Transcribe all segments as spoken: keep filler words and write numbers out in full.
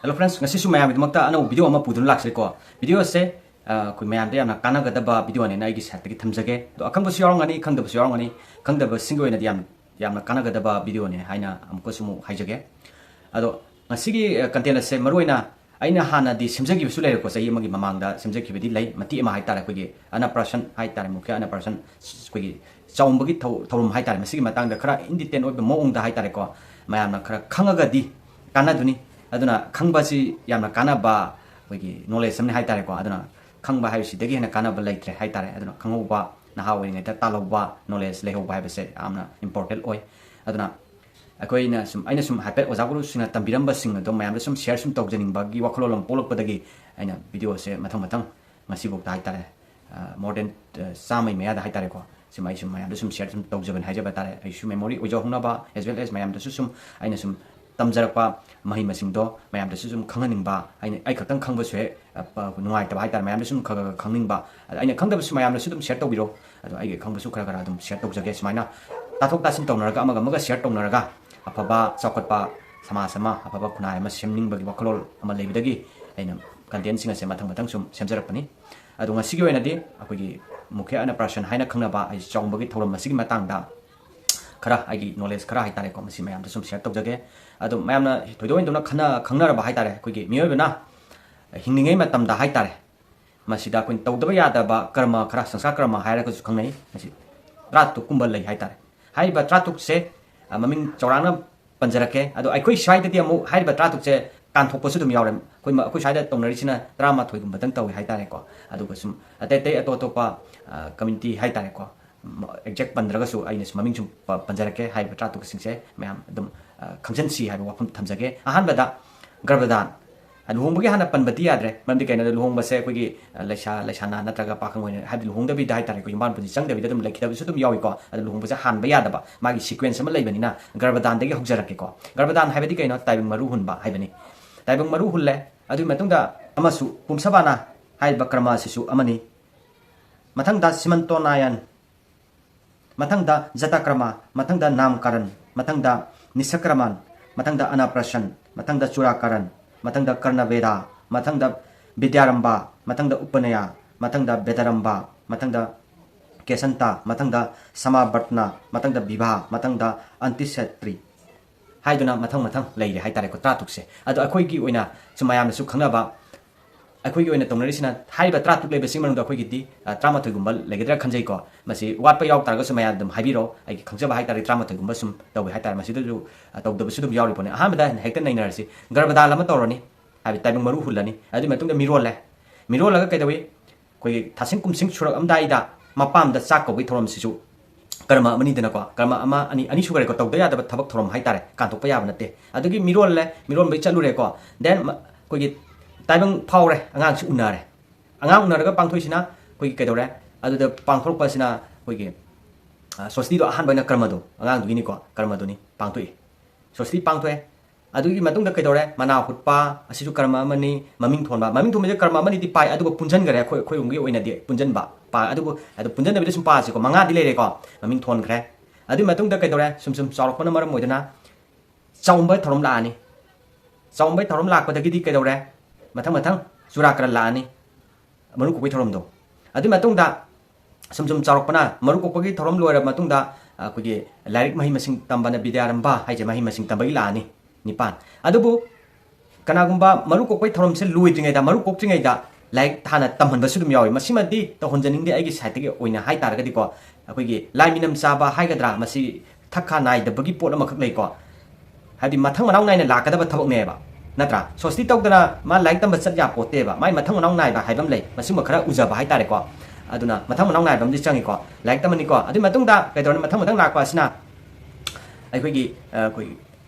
Hello friends, ꯉꯁꯤꯁꯨ ꯃꯌꯥꯝꯒꯤꯗꯃꯛꯇ ꯑꯅꯧꯕ video ꯑꯃ ꯄꯨꯗꯨꯅ ꯂꯥꯛꯆꯔꯤꯀꯣ꯫ Video ꯑꯁꯦ, ꯑ, ꯑꯩꯈꯣꯏ ꯃꯌꯥꯝꯗ ꯌꯥꯝꯅ ꯀꯥꯟꯅꯒꯗꯕ video ꯅꯦꯅ ꯑꯩꯒꯤ side ꯇꯒꯤ ꯊꯝꯖꯒꯦ꯫ ꯑꯗꯣ ꯑꯈꯪꯕꯁꯨ ꯌꯥꯎꯔꯝꯒꯅꯤ, ꯈꯪꯗꯕꯁꯨ ꯌꯥꯎꯔꯝꯒꯅꯤ꯫ ꯈꯪꯗꯕꯁꯤꯡꯒꯤ ꯑꯣꯏꯅꯗꯤ ꯌꯥꯝ, ꯌꯥꯝꯅ ꯀꯥꯟꯅꯒꯗꯕ video ꯅꯦ ꯍꯥꯏꯅ ꯑꯃꯨꯛꯀꯁꯨ ꯑꯃꯨꯛ ꯍꯥꯏꯖꯒꯦ꯫ ꯑꯗꯣ ꯉꯁꯤꯒꯤ, ꯑ, content ꯑꯁꯦ ꯃꯔꯨꯑꯣꯏꯅ ꯑꯩꯅ ꯍꯥꯟꯅꯗꯤ ꯁꯦꯝꯖꯈꯤꯕꯁꯨ ꯂꯩꯔꯦꯀꯣ, ꯆꯍꯤ ꯑꯃꯒꯤ ꯃꯃꯥꯡꯗ ꯁꯦꯝꯖꯈꯤꯕꯗꯤ ꯂꯩ, ꯃꯇꯦꯛ ꯑꯃ ꯍꯥꯏꯇꯥꯔꯦ, ꯑꯩꯈꯣꯏꯒꯤ ꯑꯅꯄ꯭ꯔꯥꯁꯟ ꯍꯥꯏꯇꯥꯔꯦ, ꯃꯨꯈ꯭ꯌ ꯑꯅꯄ꯭ꯔꯥꯁꯟ, ꯑꯩꯈꯣꯏꯒꯤ ꯆꯥꯎꯝꯕꯒꯤ ꯊꯧ-, ꯊꯧꯔꯝ ꯍꯥꯏꯇꯥꯔꯦ꯫ ꯃꯁꯤꯒꯤ ꯃꯇꯥꯡꯗ ꯈꯔ in detail ꯑꯣꯏꯕ ꯃꯑꯣꯡꯗ ꯍꯥꯏꯇꯥꯔꯦꯀꯣ, ꯃꯌꯥꯝꯅ ꯈꯔ ꯈꯪꯉꯒꯗꯤ ꯀꯥꯟꯅꯗꯨꯅꯤ꯫ ꯑꯗꯨꯅ ꯈꯪꯕꯁꯤ ꯌꯥꯝꯅ ꯀꯥꯟꯅꯕ ꯑꯩꯈꯣꯏꯒꯤ knowledge ꯑꯃꯅꯤ ꯍꯥꯏꯇꯥꯔꯦꯀꯣ꯫ ꯑꯗꯨꯅ ꯈꯪꯕ ꯍꯥꯏꯕꯁꯤꯗꯒꯤ ꯍꯦꯟꯅ ꯀꯥꯟꯅꯕ ꯂꯩꯇ꯭ꯔꯦ ꯍꯥꯏꯇꯥꯔꯦ꯫ ꯑꯗꯨꯅ ꯈꯪꯍꯧꯕ, ꯅꯍꯥ ꯑꯣꯏꯔꯤꯉꯩꯗ ꯇꯥꯜꯍꯧꯕ, knowledge ꯂꯩꯍꯧꯕ ꯍꯥꯏꯕꯁꯦ ꯌꯥꯝꯅ important ꯑꯣꯏ꯫ ꯑꯗꯨꯅ ꯑꯩꯈꯣꯏꯅ ꯁꯨꯝ, ꯑꯩꯅ ꯁꯨꯝ ꯍꯥꯏꯐꯦꯠ ꯑꯣꯖꯥ ꯒꯨꯔꯨꯁꯤꯡꯅ ꯇꯝꯕꯤꯔꯝꯕꯁꯤꯡ ꯑꯗꯣ ꯃꯌꯥꯝꯗ ꯁꯨꯝ share ꯁꯨꯝ ꯇꯧꯖꯅꯤꯡꯕꯒꯤ ꯋꯥꯈꯜꯂꯣꯟ ꯑꯃ ꯄꯣꯛꯂꯛꯄꯗꯒꯤ ꯑꯩꯅ video ꯁꯦ ꯃꯊꯪ ꯃꯊꯪ ꯉꯁꯤꯐꯥꯎꯗ ꯍꯥꯏꯇꯥꯔꯦ, ꯑ, more than, ꯑ, ꯆꯥꯝꯃꯩ ꯃꯌꯥꯗ ꯍꯥꯏꯇꯥꯔꯦꯀꯣ, ꯁꯨꯝ ꯑꯩ ꯁꯨꯝ ꯃꯌꯥꯝꯗ ꯁꯨꯝ share ꯁꯨꯝ ꯇꯧꯖꯕꯅꯤ ꯍꯥꯏꯖꯕ ꯇꯥꯔꯦ꯫ ꯑꯩꯁꯨ memory ꯑꯣꯏꯖꯍꯧꯅꯕ, as well as ꯃꯌꯥꯝꯗꯁꯨ ꯁꯨꯝ ꯑꯩꯅ ꯁꯨꯝ ꯇꯝꯖꯔꯛꯄ ꯃꯍꯩ ꯃꯁꯤꯡꯗꯣ ꯃꯌꯥꯝꯗꯁꯨ ꯁꯨꯝ ꯈꯪꯍꯟꯅꯤꯡꯕ, ꯑꯩꯅ, ꯑꯩ ꯈꯛꯇꯪ ꯈꯪꯕꯁꯨ ꯍꯦꯛ, ꯑ, ꯄ-, ꯅꯨꯡꯉꯥꯏꯇꯕ ꯍꯥꯏꯇꯥꯔꯦ꯫ ꯃꯌꯥꯝꯗ ꯁꯨꯝ ꯈꯔ ꯈꯔ ꯈꯪꯅꯤꯡꯕ, ꯑꯗ ꯑꯩꯅ ꯈꯪꯗꯕꯁꯨ ꯃꯌꯥꯝꯅꯁꯨ ꯑꯗꯨꯝ share ꯇꯧꯕꯤꯔꯣ꯫ ꯑꯗꯣ ꯑꯩꯒꯤ ꯈꯪꯕꯁꯨ ꯈꯔ ꯈꯔ ꯑꯗꯨꯝ share ꯇꯧꯖꯒꯦ꯫ ꯁꯨꯃꯥꯏꯅ ꯇꯥꯊꯣꯛ ꯇꯥꯁꯤꯟ ꯇꯧꯅꯔꯒ, ꯑꯃꯒ ꯑꯃꯒ share ꯇꯧꯅꯔꯒ, ꯑꯐꯕ ꯆꯥꯎꯈꯠꯄ ꯁꯃꯥꯖ ꯑꯃ, ꯑꯐꯕ ꯈꯨꯟꯅꯥꯏ ꯑꯃ ꯁꯦꯝꯅꯤꯡꯕꯒꯤ ꯋꯥꯈꯜꯂꯣꯟ ꯑꯃ ꯂꯩꯕꯗꯒꯤ ꯑꯩꯅ content ꯁꯤꯡ ꯑꯁꯦ ꯃꯊꯪ ꯃꯊꯪ ꯁꯨꯝ ꯁꯦꯝꯖꯔꯛꯄꯅꯤ꯫ ꯑꯗꯣ ꯉꯁꯤꯒꯤ ꯑꯣꯏꯅꯗꯤ ꯑꯩꯈꯣꯏꯒꯤ ꯃꯨꯈ꯭ꯌ ꯑꯅꯄ꯭ꯔꯥꯁꯟ ꯍꯥꯏꯅ ꯈꯪꯅꯕ ꯑꯩ ꯆꯥꯎꯝꯕꯒꯤ ꯊꯧꯔꯝ ꯑꯁꯤꯒꯤ ꯃꯇꯥꯡꯗ ꯈꯔ, ꯑꯩꯒꯤ knowledge ꯈꯔ ꯍꯥꯏꯇꯥꯔꯦꯀꯣ, ꯃꯁꯤ ꯃꯌꯥꯝꯗ ꯁꯨꯝ share ꯇꯧꯖꯒꯦ꯫ ꯑꯗꯣ ꯃꯌꯥꯝꯅ ꯊꯣꯏꯗꯣꯛ ꯍꯦꯟꯗꯣꯛꯅ ꯈꯟꯅ-, ꯈꯪꯅꯔꯕ ꯍꯥꯏꯇꯥꯔꯦ, ꯑꯩꯈꯣꯏꯒꯤ ꯃꯤꯑꯣꯏꯕꯅ ꯍꯤꯡꯂꯤꯉꯩ ꯃꯇꯝꯗ ꯍꯥꯏꯇꯥꯔꯦ, ꯃꯁꯤꯗ ꯑꯩꯈꯣꯏꯅ ꯇꯧꯗꯕ ꯌꯥꯗꯕ ꯀꯔꯃ ꯈꯔ, ꯁꯪꯁꯥꯔ ꯀꯔꯃ ꯍꯥꯏꯔꯒꯁꯨ ꯈꯪꯅꯩ꯫ ꯃꯁꯤ ꯇꯔꯥꯇꯔꯨꯛ ꯀꯨꯝꯕ ꯂꯩ ꯍꯥꯏꯇꯥꯔꯦ꯫ ꯍꯥꯏꯔꯤꯕ ꯇꯔꯥꯇꯔꯨꯛꯁꯦ, ꯑ, ꯃꯃꯤꯡ ꯆꯥꯎꯔꯥꯛꯅ ꯄꯟꯖꯔꯛꯀꯦ꯫ ꯑꯗꯣ ꯑꯩꯈꯣꯏ ꯁ꯭ꯋꯥꯏꯗꯗꯤ ꯑꯃꯨꯛ ꯍꯥꯏꯔꯤꯕ ꯇꯔꯥꯇꯔꯨꯛꯁꯦ ꯀꯥꯟꯊꯣꯛꯄꯁꯨ ꯑꯗꯨꯝ ꯌꯥꯎꯔꯦ꯫ ꯑꯩꯈꯣꯏ ꯃ-, ꯑꯩꯈꯣꯏ ꯁ꯭ꯋꯥꯏꯗ ꯇꯧꯅꯔꯤꯁꯤꯅ ꯇꯔꯥꯃꯥꯊꯣꯏꯒꯨꯝꯕꯗꯪ ꯇꯧꯏ ꯍꯥꯏꯇꯥꯔꯦꯀꯣ꯫ ꯑꯗꯨꯒ ꯁꯨꯝ ꯑꯇꯩ ꯑꯇꯩ ꯑꯇꯣꯞ ꯑꯇꯣꯞꯄ, ꯑ, community ꯍꯥꯏꯇꯥꯔꯦꯀꯣ, ꯃ-, exact ꯄꯟꯗ꯭ꯔꯒꯁꯨ ꯑꯩꯅ ꯁꯨꯝ ꯃꯃꯤꯡ ꯁꯨꯝ ꯄ-, ꯄꯟꯖꯔꯛꯀꯦ꯫ ꯍꯥꯏꯔꯤꯕ ꯇꯔꯥꯇꯔꯨꯛꯁꯤꯡꯁꯦ ꯃꯌꯥꯝ ꯑꯗꯨꯝ, ꯑ, ꯈꯪꯖꯤꯟꯁꯤ ꯍꯥꯏꯕ ꯋꯥꯐꯝ ꯊꯝꯖꯒꯦ꯫ ꯑꯍꯥꯟꯕꯗ ꯒꯔꯚꯗꯥꯟ꯫ ꯂꯨꯍꯣꯡꯕꯒꯤ ꯍꯥꯟꯅ ꯄꯟꯕꯗꯤ ꯌꯥꯗ꯭ꯔꯦ, ꯃꯔꯝꯗꯤ ꯀꯩꯅꯣꯗ ꯂꯨꯍꯣꯡꯕꯁꯦ ꯑꯩꯈꯣꯏꯒꯤ, ꯑ, ꯂꯩꯁꯥ, ꯂꯩꯁꯥꯅꯥ ꯅꯠꯇ꯭ꯔꯒ ꯄꯥꯈꯪ ꯑꯣꯏꯅ, ꯍꯥꯏꯕꯗꯤ ꯂꯨꯍꯣꯡꯗꯕꯤꯗ ꯍꯥꯏꯇꯥꯔꯦ, ꯑꯩꯈꯣꯏ ꯌꯨꯝꯕꯥꯟ ꯄꯨꯟꯁꯤ ꯆꯪꯗꯕꯤꯗ ꯑꯗꯨꯝ ꯂꯩꯈꯤꯗꯕꯁꯨ ꯑꯗꯨꯝ ꯌꯥꯎꯏꯀꯣ꯫ ꯑꯗꯨ ꯂꯨꯍꯣꯡꯕꯁꯦ ꯍꯥꯟꯕ ꯌꯥꯗꯕ, ꯃꯥꯒꯤ sequence ꯑꯃ ꯂꯩꯕꯅꯤꯅ ꯒꯔꯚꯗꯥꯟꯗꯒꯤ ꯍꯧꯖꯔꯛꯀꯦꯀꯣ꯫ ꯒꯔꯚꯗꯥꯟ ꯍꯥꯏꯕꯗꯤ ꯀꯩꯅꯣ? ꯇꯥꯏꯕꯪ ꯃꯔꯨ ꯍꯨꯟꯕ ꯍꯥꯏꯕꯅꯤ꯫ ꯇꯥꯏꯕꯪ ꯃꯔꯨ ꯍꯨꯜꯂꯦ, ꯑꯗꯨꯒꯤ ꯃꯇꯨꯡꯗ ꯑꯃꯁꯨ ꯄꯨꯝꯁꯕꯥꯅꯥ ꯍꯥꯏꯔꯤꯕ ꯀꯔꯃ ꯑꯁꯤꯁꯨ ꯑꯃꯅꯤ꯫ ꯃꯊꯪꯗ ꯁꯤꯃꯟꯇꯣꯅꯥꯌꯟ, ꯃꯊꯪꯗ ꯖꯇꯀ꯭ꯔꯃ, ꯃꯊꯪꯗ ꯅꯥꯝꯀꯔꯟ, ꯃꯊꯪꯗ ꯅꯤꯁꯀ꯭ꯔꯃꯟ, ꯃꯊꯪꯗ ꯑꯅꯄ꯭ꯔꯁꯟ, ꯃꯊꯪꯗ ꯆꯨꯔꯥꯀꯔꯟ, ꯃꯊꯪꯗ ꯀꯔꯅꯕꯦꯗꯥ, ꯃꯊꯪꯗ ꯕꯤꯗ꯭ꯌꯥꯔꯝꯕꯥ, ꯃꯊꯪꯗ ꯎꯄꯅꯌꯥ, ꯃꯊꯪꯗ ꯕꯦꯗꯥꯔꯝꯕꯥ, ꯃꯊꯪꯗ ꯀꯦꯁꯟꯇꯥ, ꯃꯊꯪꯗ ꯁꯃꯥꯕꯔꯇꯅꯥ, ꯃꯊꯪꯗ ꯕꯤꯚꯥ, ꯃꯊꯪꯗ ꯑꯟꯇꯤꯁꯦꯇ꯭ꯔꯤ ꯍꯥꯏꯗꯨꯅ ꯃꯊꯪ ꯃꯊꯪ ꯂꯩꯔꯦ ꯍꯥꯏꯇꯥꯔꯦꯀꯣ, ꯇꯔꯥꯇꯔꯨꯛꯁꯦ꯫ ꯑꯗꯣ ꯑꯩꯈꯣꯏꯒꯤ ꯑꯣꯏꯅ ꯁꯨꯝ ꯃꯌꯥꯝꯅꯁꯨ ꯈꯪꯅꯕ, ꯑꯩꯈꯣꯏꯒꯤ ꯑꯣꯏꯅ ꯇꯧꯅꯔꯤꯁꯤꯅ ꯍꯥꯏꯔꯤꯕ ꯇꯔꯥꯇꯔꯨꯛ ꯂꯩꯕꯁꯤꯒꯤ ꯃꯅꯨꯡꯗ ꯑꯩꯈꯣꯏꯒꯤꯗꯤ, ꯑ, ꯇꯔꯥꯃꯥꯊꯣꯏꯒꯨꯝꯕ ꯂꯩꯒꯗ꯭ꯔꯥ ꯈꯟꯖꯩꯀꯣ꯫ ꯃꯁꯤ ꯋꯥꯠꯄ ꯌꯥꯎ ꯇꯥꯔꯒꯁꯨ ꯃꯌꯥꯝ ꯑꯗꯨꯝ ꯍꯥꯏꯕꯤꯔꯣ꯫ ꯑꯩꯒꯤ ꯈꯪꯖꯕ ꯍꯥꯏꯇꯥꯔꯦ, ꯇꯔꯥꯃꯥꯊꯣꯏꯒꯨꯝꯕ ꯁꯨꯝ ꯇꯧꯏ ꯍꯥꯏꯇꯥꯔꯦ꯫ ꯃꯁꯤꯗꯁꯨ, ꯑ, ꯇꯧꯗꯕꯁꯨ ꯑꯗꯨꯝ ꯌꯥꯎꯔꯤ ꯄꯣꯠꯅꯤ꯫ ꯑꯍꯥꯟꯕꯗ ꯍꯦꯛꯇ ꯅꯩꯅꯔꯁꯤ꯫ ꯒꯔꯕꯗꯥꯟ ꯑꯃ ꯇꯧꯔꯅꯤ, ꯍꯥꯏꯕꯗꯤ ꯇꯥꯏꯕꯪ ꯃꯔꯨ ꯍꯨꯜꯂꯅꯤ꯫ ꯑꯗꯨꯒꯤ ꯃꯇꯨꯡꯗ ꯃꯤꯔꯣꯜꯂꯦ꯫ ꯃꯤꯔꯣꯜꯂꯒ ꯀꯩꯗꯧꯏ? ꯑꯩꯈꯣꯏꯒꯤ ꯊꯥꯁꯤꯡ ꯀꯨꯝꯁꯤꯡ ꯁꯨꯔꯛꯑꯝꯗꯥꯏꯗ ꯃꯄꯥꯝꯗ ꯆꯥꯛ ꯀꯧꯕꯒꯤ ꯊꯧꯔꯝꯁꯤꯁꯨ ꯀꯔꯃ ꯑꯃꯅꯤꯗꯅꯀꯣ, ꯀꯔꯃ ꯑꯃ, ꯑꯅꯤ, ꯑꯅꯤ ꯁꯨꯈ꯭ꯔꯦꯀꯣ, ꯇꯧꯗ ꯌꯥꯗꯕ ꯊꯕꯛ ꯊꯧꯔꯝ ꯍꯥꯏꯇꯥꯔꯦ, ꯀꯥꯟꯊꯣꯛꯄ ꯌꯥꯕ ꯅꯠꯇꯦ꯫ ꯑꯗꯨꯒꯤ ꯃꯤꯔꯣꯜꯂꯦ, ꯃꯤꯔꯣꯟꯕꯩ ꯆꯠꯂꯨꯔꯦꯀꯣ, then ꯃ-, ꯑꯩꯈꯣꯏꯒꯤ ꯇꯥꯏꯕꯪ ꯐꯥꯎꯔꯦ, ꯑꯉꯥꯡꯁꯤ ꯎꯅꯔꯦ꯫ ꯑꯉꯥꯡ ꯎꯅꯔꯒ ꯄꯥꯡꯊꯣꯛꯏꯁꯤꯅ ꯑꯩꯈꯣꯏꯒꯤ ꯀꯩꯗꯧꯔꯦ? ꯑꯗꯨꯗ ꯄꯥꯡꯊꯣꯔꯛꯄꯁꯤꯅ ꯑꯩꯈꯣꯏꯒꯤ, ꯑ, ꯁꯣꯁꯇꯤꯗꯣ ꯑꯍꯥꯟꯕ ꯑꯣꯏꯅ ꯀꯔꯃꯗꯣ, ꯑꯉꯥꯡꯗꯨꯒꯤꯅꯤꯀꯣ, ꯀꯔꯃꯗꯨꯅꯤ ꯄꯥꯡꯊꯣꯛꯏ꯫ ꯁꯣꯁꯇꯤ ꯄꯥꯡꯊꯣꯛꯑꯦ꯫ ꯑꯗꯨꯒꯤ ꯃꯇꯨꯡꯗ ꯀꯩꯗꯧꯔꯦ? ꯃꯅꯥ ꯍꯨꯠꯄ, ꯑꯁꯤꯁꯨ ꯀꯔꯃ ꯑꯃꯅꯤ꯫ ꯃꯃꯤꯡ ꯊꯣꯟꯕ, ꯃꯃꯤꯡ ꯊꯣꯟꯕꯁꯦ ꯀꯔꯃ ꯑꯃꯅꯤꯗꯤ ꯄꯥꯏ, ꯑꯗꯨꯒ ꯄꯨꯟꯁꯤꯟꯈꯔꯦ ꯑꯩꯈꯣꯏ, ꯑꯩꯈꯣꯏꯔꯣꯝꯒꯤ ꯑꯣꯏꯅꯗꯤ ꯄꯨꯟꯁꯤꯟꯕ꯫ ꯄꯥ-, ꯑꯗꯨꯕꯨ, ꯑꯗꯨ ꯄꯨꯟꯁꯤꯟꯗꯕꯤꯗ ꯁꯨꯝ ꯄꯥꯁꯤꯀꯣ, ꯃꯉꯥꯗꯤ ꯂꯩꯔꯦꯀꯣ, ꯃꯃꯤꯡ ꯊꯣꯟꯈ꯭ꯔꯦ꯫ ꯑꯗꯨꯒꯤ ꯃꯇꯨꯡꯗ ꯀꯩꯗꯧꯔꯦ? ꯁꯨꯝ ꯁꯨꯝ ꯆꯥꯎꯔꯛꯄꯅ ꯃꯔꯝ ꯑꯣꯏꯗꯨꯅ ꯆꯥꯎꯝꯕ ꯊꯧꯔꯝ ꯂꯥꯛꯑꯅꯤ꯫ ꯆꯥꯎꯝꯕ ꯊꯧꯔꯝ ꯂꯥꯛꯄꯗꯒꯤꯗꯤ ꯀꯩꯗꯧꯔꯦ? ꯃꯊꯪ ꯃꯊꯪ ꯆꯨꯔꯥꯀꯔꯟ ꯂꯥꯛꯑꯅꯤ, ꯃꯔꯨ ꯀꯣꯛꯄꯩ ꯊꯧꯔꯝꯗꯣ꯫ ꯑꯗꯨꯒꯤ ꯃꯇꯨꯡꯗ ꯁꯨꯝ ꯁꯨꯝ ꯆꯥꯎꯔꯛꯄꯅ, ꯃꯔꯨ ꯀꯣꯛꯄꯒꯤ ꯊꯧꯔꯝ ꯂꯣꯏꯔꯕ ꯃꯇꯨꯡꯗ, ꯑ, ꯑꯩꯈꯣꯏꯒꯤ ꯂꯥꯏꯔꯤꯛ ꯃꯍꯩ ꯃꯁꯤꯡ ꯇꯝꯕꯅ ꯕꯤꯗ꯭ꯌꯥꯔꯝꯚ ꯍꯥꯏꯁꯦ ꯃꯍꯩ ꯃꯁꯤꯡ ꯇꯝꯕꯒꯤ ꯂꯥꯛꯑꯅꯤ, ꯅꯤꯄꯥꯟ꯫ ꯑꯗꯨꯕꯨ ꯀꯅꯥꯒꯨꯝꯕ ꯃꯔꯨ ꯀꯣꯛꯄꯒꯤ ꯊꯧꯔꯝꯁꯦ ꯂꯣꯏꯗ꯭ꯔꯤꯉꯩꯗ, ꯃꯔꯨ ꯀꯣꯛꯇ꯭ꯔꯤꯉꯩꯗ ꯂꯥꯏꯔꯤꯛ ꯍꯥꯟꯅ ꯇꯝꯍꯟꯕꯁꯨ ꯑꯗꯨꯝ ꯌꯥꯎꯏ꯫ ꯃꯁꯤꯃꯗꯤ ꯇꯧꯍꯟꯖꯅꯤꯡꯗꯦ ꯑꯩꯒꯤ ꯁꯥꯏꯠꯇꯒꯤ ꯑꯣꯏꯅ ꯍꯥꯏ ꯇꯥꯔꯒꯗꯤꯀꯣ꯫ ꯑꯩꯈꯣꯏꯒꯤ ꯂꯥꯏ ꯃꯤꯅꯝ ꯆꯥꯕ ꯍꯥꯏꯒꯗ꯭ꯔꯥ, ꯃꯁꯤ ꯊꯛ ꯈꯥ ꯅꯥꯏꯗꯕꯒꯤ ꯄꯣꯠ ꯑꯃꯈꯛ ꯂꯩꯀꯣ꯫ ꯍꯥꯏꯕꯗꯤ ꯃꯊꯪ ꯃꯅꯥꯎ ꯅꯥꯏꯅ ꯂꯥꯛꯀꯗꯕ ꯊꯕꯛꯅꯦꯕ, ꯅꯠꯇ꯭ꯔꯥ? ꯁꯣꯁꯇꯤ ꯇꯧꯗꯅ ꯃꯥ ꯂꯥꯏꯔꯤꯛ ꯇꯝꯕ ꯆꯠ ꯌꯥꯄꯣꯠꯇꯦꯕ꯫ ꯃꯥꯏ ꯃꯊꯪ ꯃꯅꯥꯎ ꯅꯥꯏꯕ ꯍꯥꯏꯕ ꯑꯃ ꯂꯩ, ꯃꯁꯤꯒꯨꯝꯕ ꯈꯔ ꯎꯖꯕ ꯍꯥꯏꯇꯥꯔꯦꯀꯣ꯫ ꯑꯗꯨꯅ ꯃꯊꯪ ꯃꯅꯥꯎ ꯅꯥꯏꯕ ꯑꯃꯗꯤ ꯆꯪꯉꯤꯀꯣ꯫ ꯂꯥꯏꯔꯤꯛ ꯇꯝꯃꯅꯤꯀꯣ, ꯑꯗꯨꯒꯤ ꯃꯇꯨꯡꯗ ꯀꯩꯗꯧꯔꯅꯤ? ꯃꯊꯪ ꯃꯊꯪ ꯂꯥꯛꯄ ꯑꯁꯤꯅ ꯑꯩꯈꯣꯏꯒꯤ, ꯑ, ꯑꯩꯈꯣꯏ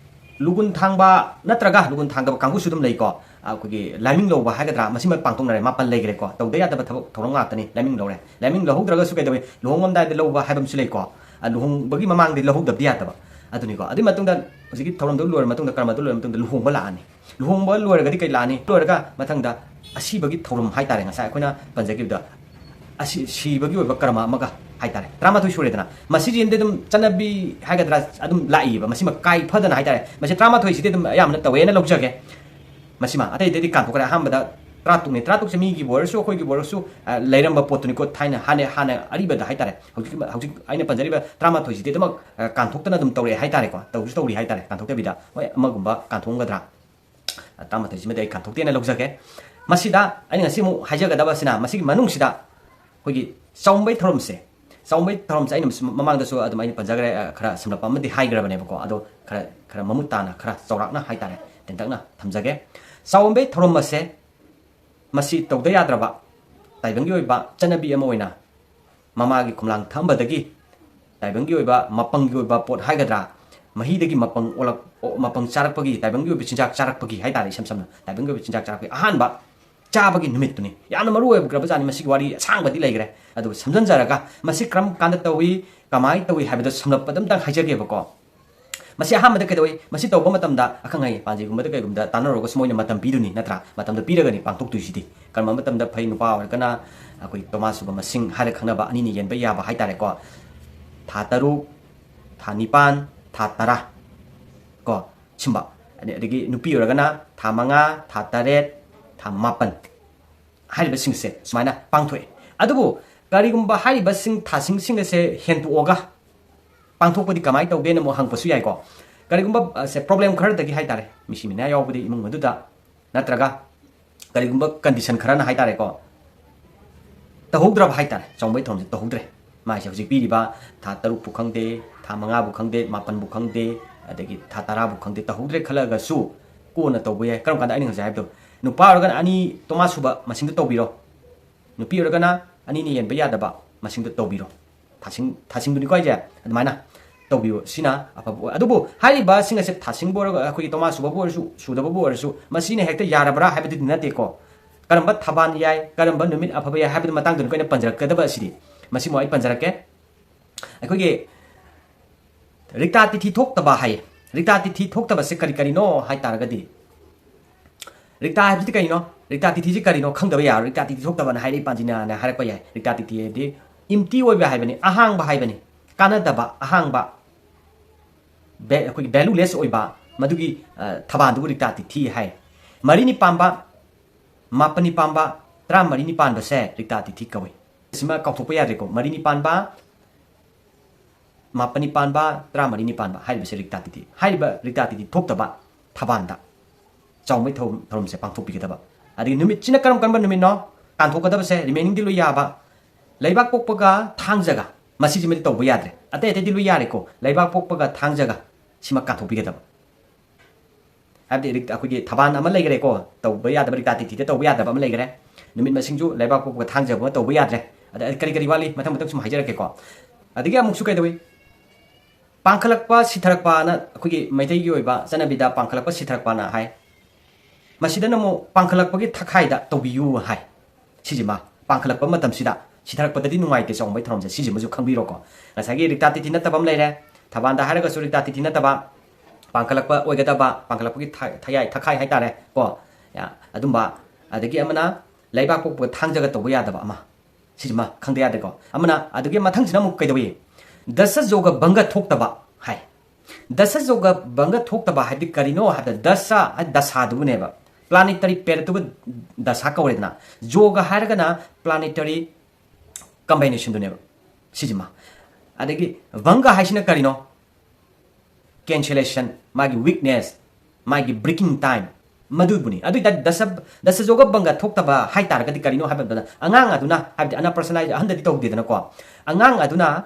ꯂꯨꯒꯨꯟ ꯊꯥꯡꯕ ꯅꯠꯇ꯭ꯔꯒ ꯂꯨꯒꯨꯟ ꯊꯥꯡꯗꯕ ꯀꯥꯡꯕꯨꯁꯨ ꯑꯗꯨꯝ ꯂꯩꯀꯣ꯫ ꯑ, ꯑꯩꯈꯣꯏꯒꯤ ꯂꯥꯏꯃꯤꯡ ꯂꯧꯕ ꯍꯥꯏꯒꯗ꯭ꯔꯥ, ꯃꯁꯤꯃ ꯄꯥꯡꯊꯣꯛꯅꯔꯦ꯫ ꯃꯥꯄꯜ ꯂꯩꯈ꯭ꯔꯦꯀꯣ, ꯇꯧꯗ ꯌꯥꯗꯕ ꯊꯕꯛ ꯊꯧꯔꯝ ꯉꯥꯛꯇꯅꯤ꯫ ꯂꯥꯏꯃꯤꯡ ꯂꯧꯔꯦ, ꯂꯥꯏꯃꯤꯡ ꯂꯧꯍꯧꯗ꯭ꯔꯒꯁꯨ ꯀꯩꯗꯧꯏ? ꯂꯨꯍꯣꯡꯉꯝꯗꯥꯏꯗ ꯂꯧꯕ ꯍꯥꯏꯕ ꯑꯃꯁꯨ ꯂꯩꯀꯣ꯫ ꯑ, ꯂꯨꯍꯣꯡꯕꯒꯤ ꯃꯃꯥꯡꯗꯤ ꯂꯧꯍꯧꯗꯕꯗꯤ ꯌꯥꯗꯕ꯫ ꯑꯗꯨꯅꯤꯀꯣ꯫ ꯑꯗꯨꯒꯤ ꯃꯇꯨꯡꯗ ꯍꯧꯖꯤꯛꯀꯤ ꯊꯧꯔꯝꯗꯨ ꯂꯣꯏꯔ ꯃꯇꯨꯡꯗ, ꯀꯔꯃꯗꯨ ꯂꯣꯏꯔ ꯃꯇꯨꯡꯗ ꯂꯨꯍꯣꯡꯕ ꯂꯥꯛꯑꯅꯤ꯫ ꯂꯨꯍꯣꯡꯕ ꯂꯣꯏꯔꯒꯗꯤ ꯀꯩ ꯂꯥꯛꯑꯅꯤ? ꯂꯣꯏꯔꯒ ꯃꯊꯪꯗ ꯑꯁꯤꯕꯒꯤ ꯊꯧꯔꯝ ꯍꯥꯏꯇꯥꯔꯦ, ꯉꯁꯥꯏ ꯑꯩꯈꯣꯏꯅ ꯄꯟꯖꯈꯤꯕꯗ, ꯑꯁꯤ ꯁꯤꯕꯒꯤ ꯑꯣꯏꯕ ꯀꯔꯃ ꯑꯃꯒ ꯍꯥꯏꯇꯥꯔꯦ, ꯇꯔꯥꯃꯥꯊꯣꯏ ꯁꯨꯔꯦꯗꯅ꯫ ꯃꯁꯤꯁꯤꯗꯤ ꯑꯗꯨꯝ ꯆꯠꯅꯕꯤ ꯍꯥꯏꯒꯗ꯭ꯔꯥ, ꯑꯗꯨꯝ ꯂꯥꯛꯏꯕ꯫ ꯃꯁꯤꯃ ꯀꯥꯏ ꯐꯗꯅ ꯍꯥꯏꯇꯥꯔꯦ, ꯃꯁꯤ ꯇꯔꯥꯃꯥꯊꯣꯏꯁꯤꯗꯤ ꯑꯗꯨꯝ ꯑꯌꯥꯝꯕꯅ ꯇꯧꯋꯦꯅ ꯂꯧꯖꯒꯦ꯫ ꯃꯁꯤꯃ ꯑꯇꯩ ꯑꯇꯩꯗꯤ ꯀꯥꯟꯊꯣꯛꯈ꯭ꯔꯦ꯫ ꯑꯍꯥꯟꯕꯗ ꯇꯔꯥꯇꯔꯨꯛꯅꯤ꯫ ꯇꯔꯥꯇꯔꯨꯛꯁꯦ ꯃꯤꯒꯤꯕꯨ ꯑꯣꯏꯔꯁꯨ, ꯑꯩꯈꯣꯏꯒꯤꯕꯨ ꯑꯣꯏꯔꯁꯨ, ꯑ, ꯂꯩꯔꯝꯕ ꯄꯣꯠꯇꯨꯅꯤꯀꯣ꯫ ꯊꯥꯏꯅ ꯍꯥꯟꯅ, ꯍꯥꯟꯅ ꯑꯔꯤꯕꯗ ꯍꯥꯏꯇꯥꯔꯦ꯫ ꯍꯧꯖꯤꯛ, ꯍꯧꯖꯤꯛ ꯑꯩꯅ ꯄꯟꯖꯔꯤꯕ ꯇꯔꯥꯃꯥꯊꯣꯏꯁꯤꯗꯤ ꯑꯗꯨꯃꯛ, ꯑ, ꯀꯥꯟꯊꯣꯛꯇꯅ ꯑꯗꯨꯝ ꯇꯧꯔꯛꯑꯦ ꯍꯥꯏꯇꯥꯔꯦꯀꯣ꯫ ꯇꯧꯁꯨ ꯇꯧꯔꯤ ꯍꯥꯏꯇꯥꯔꯦ꯫ ꯀꯥꯟꯊꯣꯛꯇꯕꯤꯗ ꯍꯣꯏ ꯑꯃꯒꯨꯝꯕ ꯀꯥꯟꯊꯣꯛꯑꯝꯒꯗ꯭ꯔꯥ? ꯑ, ꯇꯔꯥꯃꯥꯊꯣꯏꯁꯤꯃꯗꯤ ꯑꯩ ꯀꯥꯟꯊꯣꯛꯇꯦꯅ ꯂꯧꯖꯒꯦ꯫ ꯃꯁꯤꯗ ꯑꯩꯅ ꯉꯁꯤ ꯑꯃꯨꯛ ꯍꯥꯏꯖꯒꯗꯕꯁꯤꯅ ꯃꯁꯤꯒꯤ ꯃꯅꯨꯡꯁꯤꯗ ꯑꯩꯈꯣꯏꯒꯤ ꯆꯥꯎꯝꯕꯩ ꯊꯧꯔꯝꯁꯦ, ꯆꯥꯎꯝꯕꯩ ꯊꯧꯔꯝꯁꯦ ꯑꯩꯅ ꯃꯃꯥꯡꯗꯁꯨ ꯑꯗꯨꯝ ꯑꯩꯅ ꯄꯟꯖꯈ꯭ꯔꯦ, ꯑ, ꯈꯔ ꯁꯝꯂꯞꯄ ꯑꯃꯗꯤ ꯍꯥꯏꯈ꯭ꯔꯕꯅꯦꯕꯀꯣ꯫ ꯑꯗꯣ ꯈꯔ, ꯈꯔ ꯃꯃꯨꯠ ꯇꯥꯅ, ꯈꯔ ꯆꯥꯎꯔꯥꯛꯅ ꯍꯥꯏꯇꯥꯔꯦ, ꯇꯦꯟꯇꯛꯅ ꯊꯝꯖꯒꯦ꯫ ꯆꯥꯎꯝꯕꯩ ꯊꯧꯔꯝ ꯑꯁꯦ ꯃꯁꯤ ꯇꯧꯗ ꯌꯥꯗ꯭ꯔꯕ ꯇꯥꯏꯕꯪꯒꯤ ꯑꯣꯏꯕ ꯆꯠꯅꯕꯤ ꯑꯃ ꯑꯣꯏꯅ ꯃꯃꯥꯒꯤ ꯈꯨꯝꯂꯥꯡ ꯊꯛꯑꯝꯕꯗꯒꯤ ꯇꯥꯏꯕꯪꯒꯤ ꯑꯣꯏꯕ, ꯃꯄꯪꯒꯤ ꯑꯣꯏꯕ ꯄꯣꯠ ꯍꯥꯏꯒꯗ꯭ꯔꯥ, ꯃꯍꯤꯗꯒꯤ ꯃꯄꯪ ꯑꯣꯜꯂꯛ-, ꯑꯣ, ꯃꯄꯪ ꯆꯥꯔꯛꯄꯒꯤ, ꯇꯥꯏꯕꯪꯒꯤ ꯑꯣꯏꯕ ꯆꯤꯟꯖꯥꯛ ꯆꯥꯔꯛꯄꯒꯤ ꯍꯥꯏꯇꯥꯔꯦ, ꯏꯁꯝ ꯁꯝꯅ ꯇꯥꯏꯕꯪꯒꯤ ꯑꯣꯏꯕ ꯆꯤꯟꯖꯥꯛ ꯆꯥꯔꯛꯄꯒꯤ ꯑꯍꯥꯟꯕ ꯆꯥꯕꯒꯤ ꯅꯨꯃꯤꯠꯇꯨꯅꯤ꯫ ꯌꯥꯝꯅ ꯃꯔꯨ ꯑꯣꯏꯈ꯭ꯔꯕꯖꯥꯠꯅꯤ꯫ ꯃꯁꯤꯒꯤ ꯋꯥꯔꯤ ꯑꯁꯥꯡꯕꯗꯤ ꯂꯩꯈ꯭ꯔꯦ, ꯑꯗꯨꯒ ꯁꯝꯖꯤꯟꯖꯔꯒ ꯃꯁꯤ ꯀꯔꯝ ꯀꯥꯟꯗ ꯇꯧꯏ, ꯀꯃꯥꯏꯅ ꯇꯧꯏ ꯍꯥꯏꯕꯗꯣ ꯁꯝꯂꯞꯄꯗ ꯑꯝꯇꯪ ꯍꯥꯏꯖꯒꯦꯕꯀꯣ꯫ ꯃꯁꯤ ꯑꯍꯥꯟꯕꯗ ꯀꯩꯗꯧꯏ? ꯃꯁꯤ ꯇꯧꯕ ꯃꯇꯝꯗ ꯑꯈꯪ ꯑꯍꯩ ꯄꯥꯟꯖꯤꯒꯨꯝꯕꯗ ꯀꯩꯒꯨꯝꯕꯗ ꯇꯥꯟꯅꯔꯨꯔꯒꯁꯨ ꯃꯣꯏꯅ ꯃꯇꯝ ꯄꯤꯗꯣꯏꯅꯤ, ꯅꯠꯇ꯭ꯔꯥ? ꯃꯇꯝꯗꯣ ꯄꯤꯔꯒꯅꯤ ꯄꯥꯡꯊꯣꯛꯇꯣꯏꯁꯤꯗꯤ꯫ ꯀꯔꯝꯕ ꯃꯇꯝꯗ ꯐꯩ? ꯅꯨꯄꯥ ꯑꯣꯏꯔꯒꯅ ꯑꯩꯈꯣꯏ ꯇꯣꯃꯥ ꯁꯨꯕ ꯃꯁꯤꯡ ꯍꯥꯏꯔ ꯈꯪꯅꯕ ꯑꯅꯤꯅ ꯌꯦꯟꯕ ꯌꯥꯕ ꯍꯥꯏꯇꯥꯔꯦꯀꯣ꯫ ꯊꯥ ꯇꯔꯨꯛ, ꯊꯥ ꯅꯤꯄꯥꯟ, ꯊꯥ ꯇꯔꯥ ꯀꯣ, ꯁꯨꯝꯕ꯫ ꯑꯗꯩ-, ꯑꯗꯒꯤ ꯅꯨꯄꯤ ꯑꯣꯏꯔꯒꯅ ꯊꯥ ꯃꯉꯥ, ꯊꯥ ꯇꯔꯦꯠ, ꯊꯥ ꯃꯥꯄꯟ ꯍꯥꯏꯔꯤꯕꯁꯤꯡꯁꯦ ꯁꯨꯃꯥꯏꯅ ꯄꯥꯡꯊꯣꯛꯑꯦ꯫ ꯑꯗꯨꯕꯨ ꯀꯔꯤꯒꯨꯝꯕ ꯍꯥꯏꯔꯤꯕꯁꯤꯡ, ꯊꯥꯁꯤꯡꯁꯤꯡ ꯑꯁꯦ ꯍꯦꯟꯗꯣꯛꯑꯒ ꯄꯥꯡꯊꯣꯛꯄꯗꯤ ꯀꯃꯥꯏꯅ ꯇꯧꯒꯦꯅ ꯑꯃꯨꯛ ꯍꯪꯕꯁꯨ ꯌꯥꯏꯀꯣ꯫ ꯀꯔꯤꯒꯨꯝꯕ, ꯑ, ꯁꯦ, ꯄ꯭ꯔꯣꯕ꯭ꯂꯦꯝ ꯈꯔꯗꯒꯤ ꯍꯥꯏꯇꯥꯔꯦ, ꯃꯤꯁꯤ ꯃꯤꯅꯥ ꯌꯥꯎꯕꯗꯤ ꯏꯃꯨꯡ ꯑꯗꯨꯗ, ꯅꯠꯇ꯭ꯔꯒ ꯀꯔꯤꯒꯨꯝꯕ ꯀꯟꯗꯤꯁꯟ ꯈꯔꯅ ꯍꯥꯏꯇꯥꯔꯦꯀꯣ, ꯇꯧꯍꯧꯗ꯭ꯔꯕ ꯍꯥꯏꯇꯥꯔꯦ, ꯆꯥꯎꯝꯕꯩ ꯊꯧꯔꯝꯁꯦ ꯇꯧꯍꯧꯗ꯭ꯔꯦ꯫ ꯃꯥꯏꯁꯦ ꯍꯧꯖꯤꯛ ꯄꯤꯔꯤꯕ ꯊꯥ ꯇꯔꯨꯛꯄꯨ ꯈꯪꯗꯦ, ꯊꯥ ꯃꯉꯥꯕꯨ ꯈꯪꯗꯦ, ꯃꯥꯄꯟꯕꯨ ꯈꯪꯗꯦ, ꯑꯗꯒꯤ ꯊꯥ ꯇꯔꯥꯕꯨ ꯈꯪꯗꯦ, ꯇꯧꯍꯧꯗ꯭ꯔꯦ ꯈꯜꯂꯒꯁꯨ ꯀꯣꯟꯅ ꯇꯧꯕ ꯌꯥꯏ꯫ ꯀꯔꯝ ꯀꯥꯟꯗ? ꯑꯩꯅ ꯉꯁꯥꯏ ꯍꯥꯏꯕꯗꯣ, ꯅꯨꯄꯥ ꯑꯣꯏꯔꯒꯅ ꯑꯅꯤ ꯇꯣꯃꯥ ꯁꯨꯕ ꯃꯁꯤꯡꯗ ꯇꯧꯕꯤꯔꯣ, ꯅꯨꯄꯤ ꯑꯣꯏꯔꯒꯅ ꯑꯅꯤꯅ ꯌꯦꯟꯕ ꯌꯥꯗꯕ ꯃꯁꯤꯡꯗ ꯇꯧꯕꯤꯔꯣ꯫ ꯊꯥꯁꯤꯡ, ꯊꯥꯁꯤꯡꯗꯨꯅꯤꯀꯣ ꯍꯥꯏꯁꯦ, ꯑꯗꯨꯃꯥꯏꯅ ꯇꯧꯕꯤꯌꯣ꯫ ꯁꯤꯅ ꯑꯐꯕ ꯑꯣꯏ꯫ ꯑꯗꯨꯕꯨ ꯍꯥꯏꯔꯤꯕꯁꯤꯡ ꯑꯁꯦ ꯊꯥꯁꯤꯡꯕꯨ ꯑꯣꯏꯔꯒ, ꯑꯩꯈꯣꯏꯒꯤ ꯇꯣꯃꯥ ꯁꯨꯕꯕꯨ ꯑꯣꯏꯔꯁꯨ, ꯁꯨꯗꯕꯕꯨ ꯑꯣꯏꯔꯁꯨ, ꯃꯁꯤꯅ ꯍꯦꯛꯇ ꯌꯥꯔꯕ꯭ꯔꯥ ꯍꯥꯏꯕꯗꯨꯗꯤ ꯅꯠꯇꯦꯀꯣ꯫ ꯀꯔꯝꯕ ꯊꯕꯥꯟ ꯌꯥꯏ, ꯀꯔꯝꯕ ꯅꯨꯃꯤꯠ ꯑꯐꯕ ꯌꯥꯏ ꯍꯥꯏꯕꯗꯨ ꯃꯇꯥꯡꯗꯨꯅꯤꯀꯣ ꯑꯩꯅ ꯄꯟꯖꯔꯛꯀꯗꯕ ꯑꯁꯤꯗꯤ꯫ ꯃꯁꯤꯃꯨꯛ ꯑꯩ ꯄꯟꯖꯔꯛꯀꯦ꯫ ꯑꯩꯈꯣꯏꯒꯤ ꯔꯤꯛꯇꯥ ꯇꯤꯊꯤ ꯊꯣꯛꯇꯕ ꯍꯥꯏꯌꯦ꯫ ꯔꯤꯛꯇꯥ ꯇꯤꯊꯤ ꯊꯣꯛꯇꯕꯁꯦ ꯀꯔꯤ ꯀꯔꯤꯅꯣ ꯍꯥꯏ ꯇꯥꯔꯒꯗꯤ, ꯔꯤꯛꯇꯥ ꯍꯥꯏꯕꯁꯤ ꯀꯔꯤꯅꯣ? ꯔꯤꯛꯇꯥ ꯇꯤꯊꯤꯁꯤ ꯀꯔꯤꯅꯣ ꯈꯪꯗꯕ ꯌꯥꯔꯣꯏ꯫ ꯔꯤꯛꯇꯥ ꯇꯤꯊꯤ ꯊꯣꯛꯇꯕꯅ ꯍꯥꯏꯔꯛꯏ ꯄꯥꯟꯖꯤꯅꯥꯅ ꯍꯥꯏꯔꯛꯄ ꯌꯥꯏ꯫ ꯔꯤꯛꯇꯥ ꯇꯤꯊꯤ ꯍꯥꯏꯗꯤ empty ꯑꯣꯏꯕ ꯍꯥꯏꯕꯅꯤ, ꯑꯍꯥꯡꯕ ꯍꯥꯏꯕꯅꯤ, ꯀꯥꯟꯅꯗꯕ, ꯑꯍꯥꯡꯕ, ꯚꯦ-, ꯑꯩꯈꯣꯏꯒꯤ valueless ꯑꯣꯏꯕ, ꯃꯗꯨꯒꯤ, ꯑ, ꯊꯕꯥꯟꯗꯨꯕꯨ ꯔꯤꯛꯇꯥ ꯇꯤꯊꯤ ꯍꯥꯏ꯫ ꯃꯔꯤꯅꯤ ꯄꯥꯟꯕ, ꯃꯥꯄꯟꯅꯤ ꯄꯥꯟꯕ, ꯇꯔꯥꯃꯔꯤꯅꯤ ꯄꯥꯟꯕꯁꯦ ꯔꯤꯛꯇꯥ ꯇꯤꯊꯤ ꯀꯧꯏ꯫ ꯁꯤꯃ ꯀꯥꯎꯊꯣꯛꯄ ꯌꯥꯗ꯭ꯔꯦꯀꯣ꯫ ꯃꯔꯤꯅꯤ ꯄꯥꯟꯕ, ꯃꯥꯄꯟꯅꯤ ꯄꯥꯟꯕ, ꯇꯔꯥꯃꯔꯤꯅꯤ ꯄꯥꯟꯕ ꯍꯥꯏꯔꯤꯕꯁꯦ ꯔꯤꯛꯇꯥ ꯇꯤꯊꯤ꯫ ꯍꯥꯏꯔꯤꯕ ꯔꯤꯛꯇꯥ ꯇꯤꯊꯤ ꯊꯣꯛꯇꯕ ꯊꯕꯥꯟꯗ ꯆꯥꯎꯃꯩ ꯊꯧꯔꯝ, ꯊꯧꯔꯝꯁꯦ ꯄꯥꯡꯊꯣꯛꯄꯤꯒꯗꯕ꯫ ꯑꯗꯒꯤ ꯅꯨꯃꯤꯠꯁꯤꯅ ꯀꯔꯝ ꯀꯔꯝꯕ ꯅꯨꯃꯤꯠꯅꯣ? ꯀꯥꯟꯊꯣꯛꯀꯗꯕꯁꯦ ꯔꯤꯃꯦꯅꯤꯡꯗꯤ ꯂꯣꯏ ꯌꯥꯕ꯫ ꯂꯩꯕꯥꯛ ꯄꯣꯛꯄꯒ ꯊꯥꯡꯖꯒ, ꯃꯁꯤꯁꯤꯃꯗꯤ ꯇꯧꯕ ꯌꯥꯗ꯭ꯔꯦ꯫ ꯑꯇꯩ ꯑꯇꯩꯗꯤ ꯂꯣꯏ ꯌꯥꯔꯦꯀꯣ꯫ ꯂꯩꯕꯥꯛ ꯄꯣꯛꯄꯒ ꯊꯥꯡꯖꯒ ꯁꯤꯃ ꯀꯥꯟꯊꯣꯛꯄꯤꯒꯗꯕ꯫ ꯍꯥꯏꯕꯗꯤ ꯔꯤꯛ-, ꯑꯩꯈꯣꯏꯒꯤ ꯊꯕꯥꯟ ꯑꯃ ꯂꯩꯈ꯭ꯔꯦꯀꯣ, ꯇꯧꯕ ꯌꯥꯗꯕ, ꯔꯤꯛꯇꯥ ꯇꯤꯊꯤꯗ ꯇꯧꯕ ꯌꯥꯗꯕ ꯑꯃ ꯂꯩꯈ꯭ꯔꯦ꯫ ꯅꯨꯃꯤꯠ ꯃꯁꯤꯡꯁꯨ ꯂꯩꯕꯥꯛ ꯄꯣꯛꯄꯒ ꯊꯥꯡꯖꯒ ꯇꯧꯕ ꯌꯥꯗ꯭ꯔꯦ꯫ ꯑꯗ ꯀꯔꯤ ꯀꯔꯤ ꯋꯥꯠꯂꯤ? ꯃꯊꯪ ꯃꯊꯪ ꯁꯨꯝ ꯍꯥꯏꯖꯔꯛꯀꯦꯀꯣ꯫ ꯑꯗꯒꯤ ꯑꯃꯨꯛꯁꯨ ꯀꯩꯗꯧꯏ? ꯄꯥꯡꯈꯠꯂꯛꯄ, ꯁꯤꯊꯔꯛꯄꯅ ꯑꯩꯈꯣꯏꯒꯤ ꯃꯩꯇꯩꯒꯤ ꯑꯣꯏꯕ ꯆꯠꯅꯕꯤꯗ ꯄꯥꯡꯈꯠꯂꯛꯄ, ꯁꯤꯊꯔꯛꯄꯅ ꯍꯥꯏ꯫ ꯃꯁꯤꯗꯅ ꯑꯃꯨꯛ ꯄꯥꯡꯈꯠꯂꯛꯄꯒꯤ ꯊꯈꯥꯏꯗ ꯇꯧꯕꯤꯌꯨ ꯍꯥꯏ꯫ ꯁꯤꯁꯤꯃ ꯄꯥꯡꯈꯠꯂꯛꯄ ꯃꯇꯝꯁꯤꯗ, ꯁꯤꯊꯔꯛꯄꯗꯗꯤ ꯅꯨꯡꯉꯥꯏꯇꯦ ꯆꯥꯎꯃꯩ ꯊꯧꯔꯝꯁꯦ, ꯁꯤꯁꯤꯃꯁꯨ ꯈꯪꯕꯤꯔꯣꯀꯣ꯫ ꯉꯁꯥꯏꯒꯤ ꯔꯤꯛꯇꯥ ꯇꯤꯊꯤ ꯅꯠꯇꯕ ꯑꯃ ꯂꯩꯔꯦ, ꯊꯕꯥꯟꯗ ꯍꯥꯏꯔꯒꯁꯨ ꯔꯤꯛꯇꯥ ꯇꯤꯊꯤ ꯅꯠꯇꯕ, ꯄꯥꯡꯈꯠꯂꯛꯄ ꯑꯣꯏꯒꯗꯕ, ꯄꯥꯡꯈꯠꯂꯛꯄꯒꯤ ꯊ-, ꯊꯌꯥꯏ, ꯊꯈꯥꯏ ꯍꯥꯏꯇꯥꯔꯦ ꯀꯣ, ꯌꯥ, ꯑꯗꯨꯝꯕ꯫ ꯑꯗꯒꯤ ꯑꯃꯅ ꯂꯩꯕꯥꯛ ꯄꯣꯛꯄꯒ ꯊꯥꯡꯖꯒ ꯇꯧꯕ ꯌꯥꯗꯕ ꯑꯃ, ꯁꯤꯁꯤꯃ ꯈꯪꯗ ꯌꯥꯗꯦꯀꯣ꯫ ꯑꯃꯅ, ꯑꯗꯨꯒꯤ ꯃꯊꯪꯁꯤꯅ ꯑꯃꯨꯛ ꯀꯩꯗꯧꯏ? ꯗꯁ ꯌꯣꯒ ꯚꯪꯒ ꯊꯣꯛꯇꯕ ꯍꯥꯏ꯫ ꯗꯁ ꯌꯣꯒ ꯚꯪꯒ ꯊꯣꯛꯇꯕ ꯍꯥꯏꯗꯤ ꯀꯔꯤꯅꯣ ꯍꯥꯏꯕꯗ, ꯗꯁ ꯍꯥꯏꯗꯤ ꯗꯁꯥꯗꯨꯕꯨꯅꯦꯕ, planetary periodꯇꯨꯕꯨ ꯗꯁꯥ ꯀꯧꯔꯦꯗꯅ, ꯌꯣꯒ ꯍꯥꯏꯔꯒꯅ planetary combinationꯗꯨꯅꯦꯕ ꯁꯤꯁꯤꯃ꯫ ꯑꯗꯒꯤ ꯚꯪꯒ ꯍꯥꯏꯁꯤꯅ ꯀꯔꯤꯅꯣ? Cancellation, ꯃꯥꯒꯤ weakness, ꯃꯥꯒꯤ breaking time, ꯃꯗꯨꯕꯨꯅꯤ꯫ ꯑꯗꯨ ꯑꯣꯏꯇꯥꯔꯗꯤ ꯗꯁ, ꯗꯁ ꯌꯣꯒ ꯚꯪꯒ ꯊꯣꯛꯇꯕ ꯍꯥꯏ ꯇꯥꯔꯒꯗꯤ ꯀꯔꯤꯅꯣ ꯍꯥꯏꯕ ꯃꯇꯝꯗ, ꯑꯉꯥꯡ ꯑꯗꯨꯅ, ꯍꯥꯏꯕꯗꯤ ꯑꯅ personalize ꯑꯍꯟꯗꯗꯤ ꯇꯧꯗꯦꯗꯅꯀꯣ, ꯑꯉꯥꯡ ꯑꯗꯨꯅ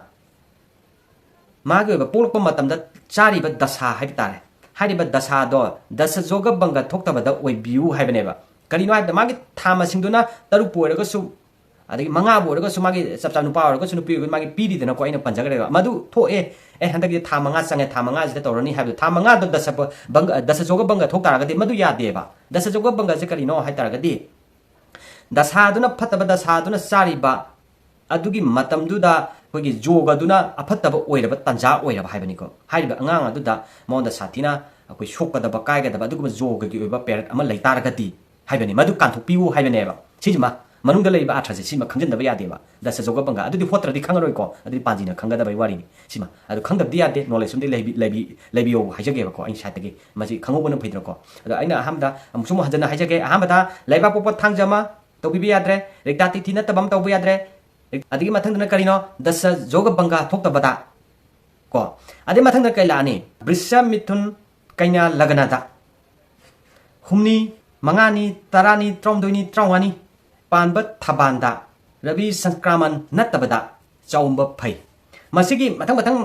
ꯃꯥꯒꯤ ꯑꯣꯏꯕ ꯄꯣꯛꯂꯛꯄ ꯃꯇꯝꯗ ꯆꯥꯔꯤꯕ ꯗꯁꯥ ꯍꯥꯏꯕ ꯇꯥꯔꯦ, ꯍꯥꯏꯔꯤꯕ ꯗꯁꯥꯗꯣ ꯗꯁ ꯌꯣꯒ ꯚꯪꯒ ꯊꯣꯛꯇꯕꯗ ꯑꯣꯏꯕꯤꯌꯨ ꯍꯥꯏꯕꯅꯦꯕ꯫ ꯀꯔꯤꯅꯣ ꯍꯥꯏꯕꯗ, ꯃꯥꯒꯤ ꯊꯥ ꯃꯁꯤꯡꯗꯨꯅ ꯇꯔꯨꯛꯄꯨ ꯑꯣꯏꯔꯒꯁꯨ, ꯑꯗꯒꯤ ꯃꯉꯥꯕꯨ ꯑꯣꯏꯔꯒꯁꯨ, ꯃꯥꯒꯤ ꯆꯞ ꯆꯥꯕ ꯅꯨꯄꯥ ꯑꯣꯏꯔꯒꯁꯨ ꯅꯨꯄꯤ ꯑꯣꯏꯔꯒꯁꯨ ꯃꯥꯒꯤ ꯄꯤꯔꯤꯗꯅꯀꯣ, ꯑꯩꯅ ꯄꯟꯖꯈ꯭ꯔꯦꯕ꯫ ꯃꯗꯨ ꯊꯣꯛꯑꯦ, ꯑꯦ, ꯍꯟꯗꯛꯀꯤ ꯊꯥ ꯃꯉꯥ ꯆꯪꯉꯦ, ꯊꯥ ꯃꯉꯥꯁꯤꯗ ꯇꯧꯔꯅꯤ ꯍꯥꯏꯕꯗꯣ, ꯊꯥ ꯃꯉꯥꯗꯣ ꯗꯁ ꯚꯪꯒ, ꯗꯁ ꯌꯣꯒ ꯚꯪꯒ ꯊꯣꯛ ꯇꯥꯔꯒꯗꯤ ꯃꯗꯨ ꯌꯥꯗꯦꯕ꯫ ꯗꯁ ꯌꯣꯒ ꯚꯪꯒꯁꯦ ꯀꯔꯤꯅꯣ ꯍꯥꯏ ꯇꯥꯔꯒꯗꯤ, ꯗꯁꯥꯗꯨꯅ ꯐꯠꯇꯕ, ꯗꯁꯥꯗꯨꯅ ꯆꯥꯔꯤꯕ ꯑꯗꯨꯒꯤ ꯃꯇꯝꯗꯨꯗ ꯑꯩꯈꯣꯏꯒꯤ ꯌꯣꯒꯗꯨꯅ ꯑꯐꯠꯇꯕ ꯑꯣꯏꯔꯕ ꯇꯥꯟꯖꯥ ꯑꯣꯏꯔꯕ ꯍꯥꯏꯕꯅꯤꯀꯣ꯫ ꯍꯥꯏꯔꯤꯕ ꯑꯉꯥꯡ ꯑꯗꯨꯗ ꯃꯉꯣꯟꯗ ꯁꯥꯊꯤꯅ ꯑꯩꯈꯣꯏ ꯁꯣꯛꯀꯗꯕ, ꯀꯥꯏꯒꯗꯕ ꯑꯗꯨꯒꯨꯝꯕ ꯌꯣꯒꯒꯤ ꯑꯣꯏꯕ period ꯑꯃ ꯂꯩ ꯇꯥꯔꯒꯗꯤ ꯍꯥꯏꯕꯅꯤ, ꯃꯗꯨ ꯀꯥꯟꯊꯣꯛꯄꯤꯌꯨ ꯍꯥꯏꯕꯅꯦꯕ꯫ ꯁꯤꯁꯤꯃ ꯃꯅꯨꯡꯗ ꯂꯩꯕ ꯑꯥꯔꯊꯁꯦ ꯁꯤꯃ ꯈꯪꯖꯤꯟꯗꯕ ꯌꯥꯗꯦꯕ꯫ ꯗꯁ ꯖꯣꯒ ꯕꯪꯒꯥ ꯑꯗꯨꯗꯤ ꯍꯣꯠꯇ꯭ꯔꯗꯤ ꯈꯪꯉꯔꯣꯏꯀꯣ, ꯑꯗꯨꯗꯤ ꯄꯥꯟꯖꯤꯅ ꯈꯪꯒꯗꯕꯩ ꯋꯥꯔꯤꯅꯤ꯫ ꯁꯤꯃ ꯑꯗꯨ ꯈꯪꯗꯕꯗꯤ ꯌꯥꯗꯦ, ꯅꯣꯂꯦꯖ ꯑꯃꯗꯤ ꯂꯩꯕꯤ- ꯂꯩꯕꯤ- ꯂꯩꯕꯤꯌꯣ ꯍꯥꯏꯖꯒꯦꯕꯀꯣ ꯑꯩ ꯁꯥꯏꯠꯇꯒꯤ꯫ ꯃꯁꯤ ꯈꯪꯍꯧꯕꯅ ꯐꯩꯗꯅꯀꯣ꯫ ꯑꯗꯣ ꯑꯩꯅ ꯑꯍꯥꯟꯕꯗ ꯑꯃꯨꯛꯁꯨ ꯑꯃꯨꯛ ꯍꯟꯖꯟꯅ ꯍꯥꯏꯖꯒꯦ, ꯑꯍꯥꯟꯕꯗ ꯂꯩꯕꯥꯛ ꯄꯣꯛꯄ ꯊꯥꯡꯖ ꯑꯃ ꯇꯧꯕꯤꯕ ꯌꯥꯗ꯭ꯔꯦ, ꯔꯤꯛꯇꯥ ꯇꯤꯊꯤ ꯅꯠꯇꯕ ꯑꯃ ꯇꯧꯕ ꯌꯥꯗ꯭ꯔꯦ꯫ ꯑꯗꯒꯤ ꯃꯊꯪꯗꯅ ꯀꯔꯤꯅꯣ? ꯗꯁ ꯖꯣꯒ ꯕꯪꯒꯥ ꯊꯣꯛꯇꯕꯗ ꯀꯣ꯫ ꯑꯗꯩ ꯃꯊꯪꯗ ꯀꯩ ꯂꯥꯛꯑꯅꯤ? ꯕ꯭ꯔꯤꯁ, ꯃꯤꯊꯨꯟ, ꯀꯩꯅꯥ, ꯂꯒꯅꯗ꯫ ꯍꯨꯝꯅꯤ, ꯃꯉꯥꯅꯤ, ꯇꯔꯥꯅꯤ, ꯇꯔꯥꯍꯨꯝꯗꯣꯏꯅꯤ, ꯇꯔꯥꯃꯉꯥꯅꯤ ꯄꯥꯟꯕ ꯊꯕꯥꯟꯗ, ꯔꯕꯤ ꯁꯪꯀ꯭ꯔꯥꯃꯟ ꯅꯠꯇꯕꯗ ꯆꯥꯎꯝꯕ ꯐꯩ꯫ ꯃꯁꯤꯒꯤ ꯃꯊꯪ ꯃꯊꯪ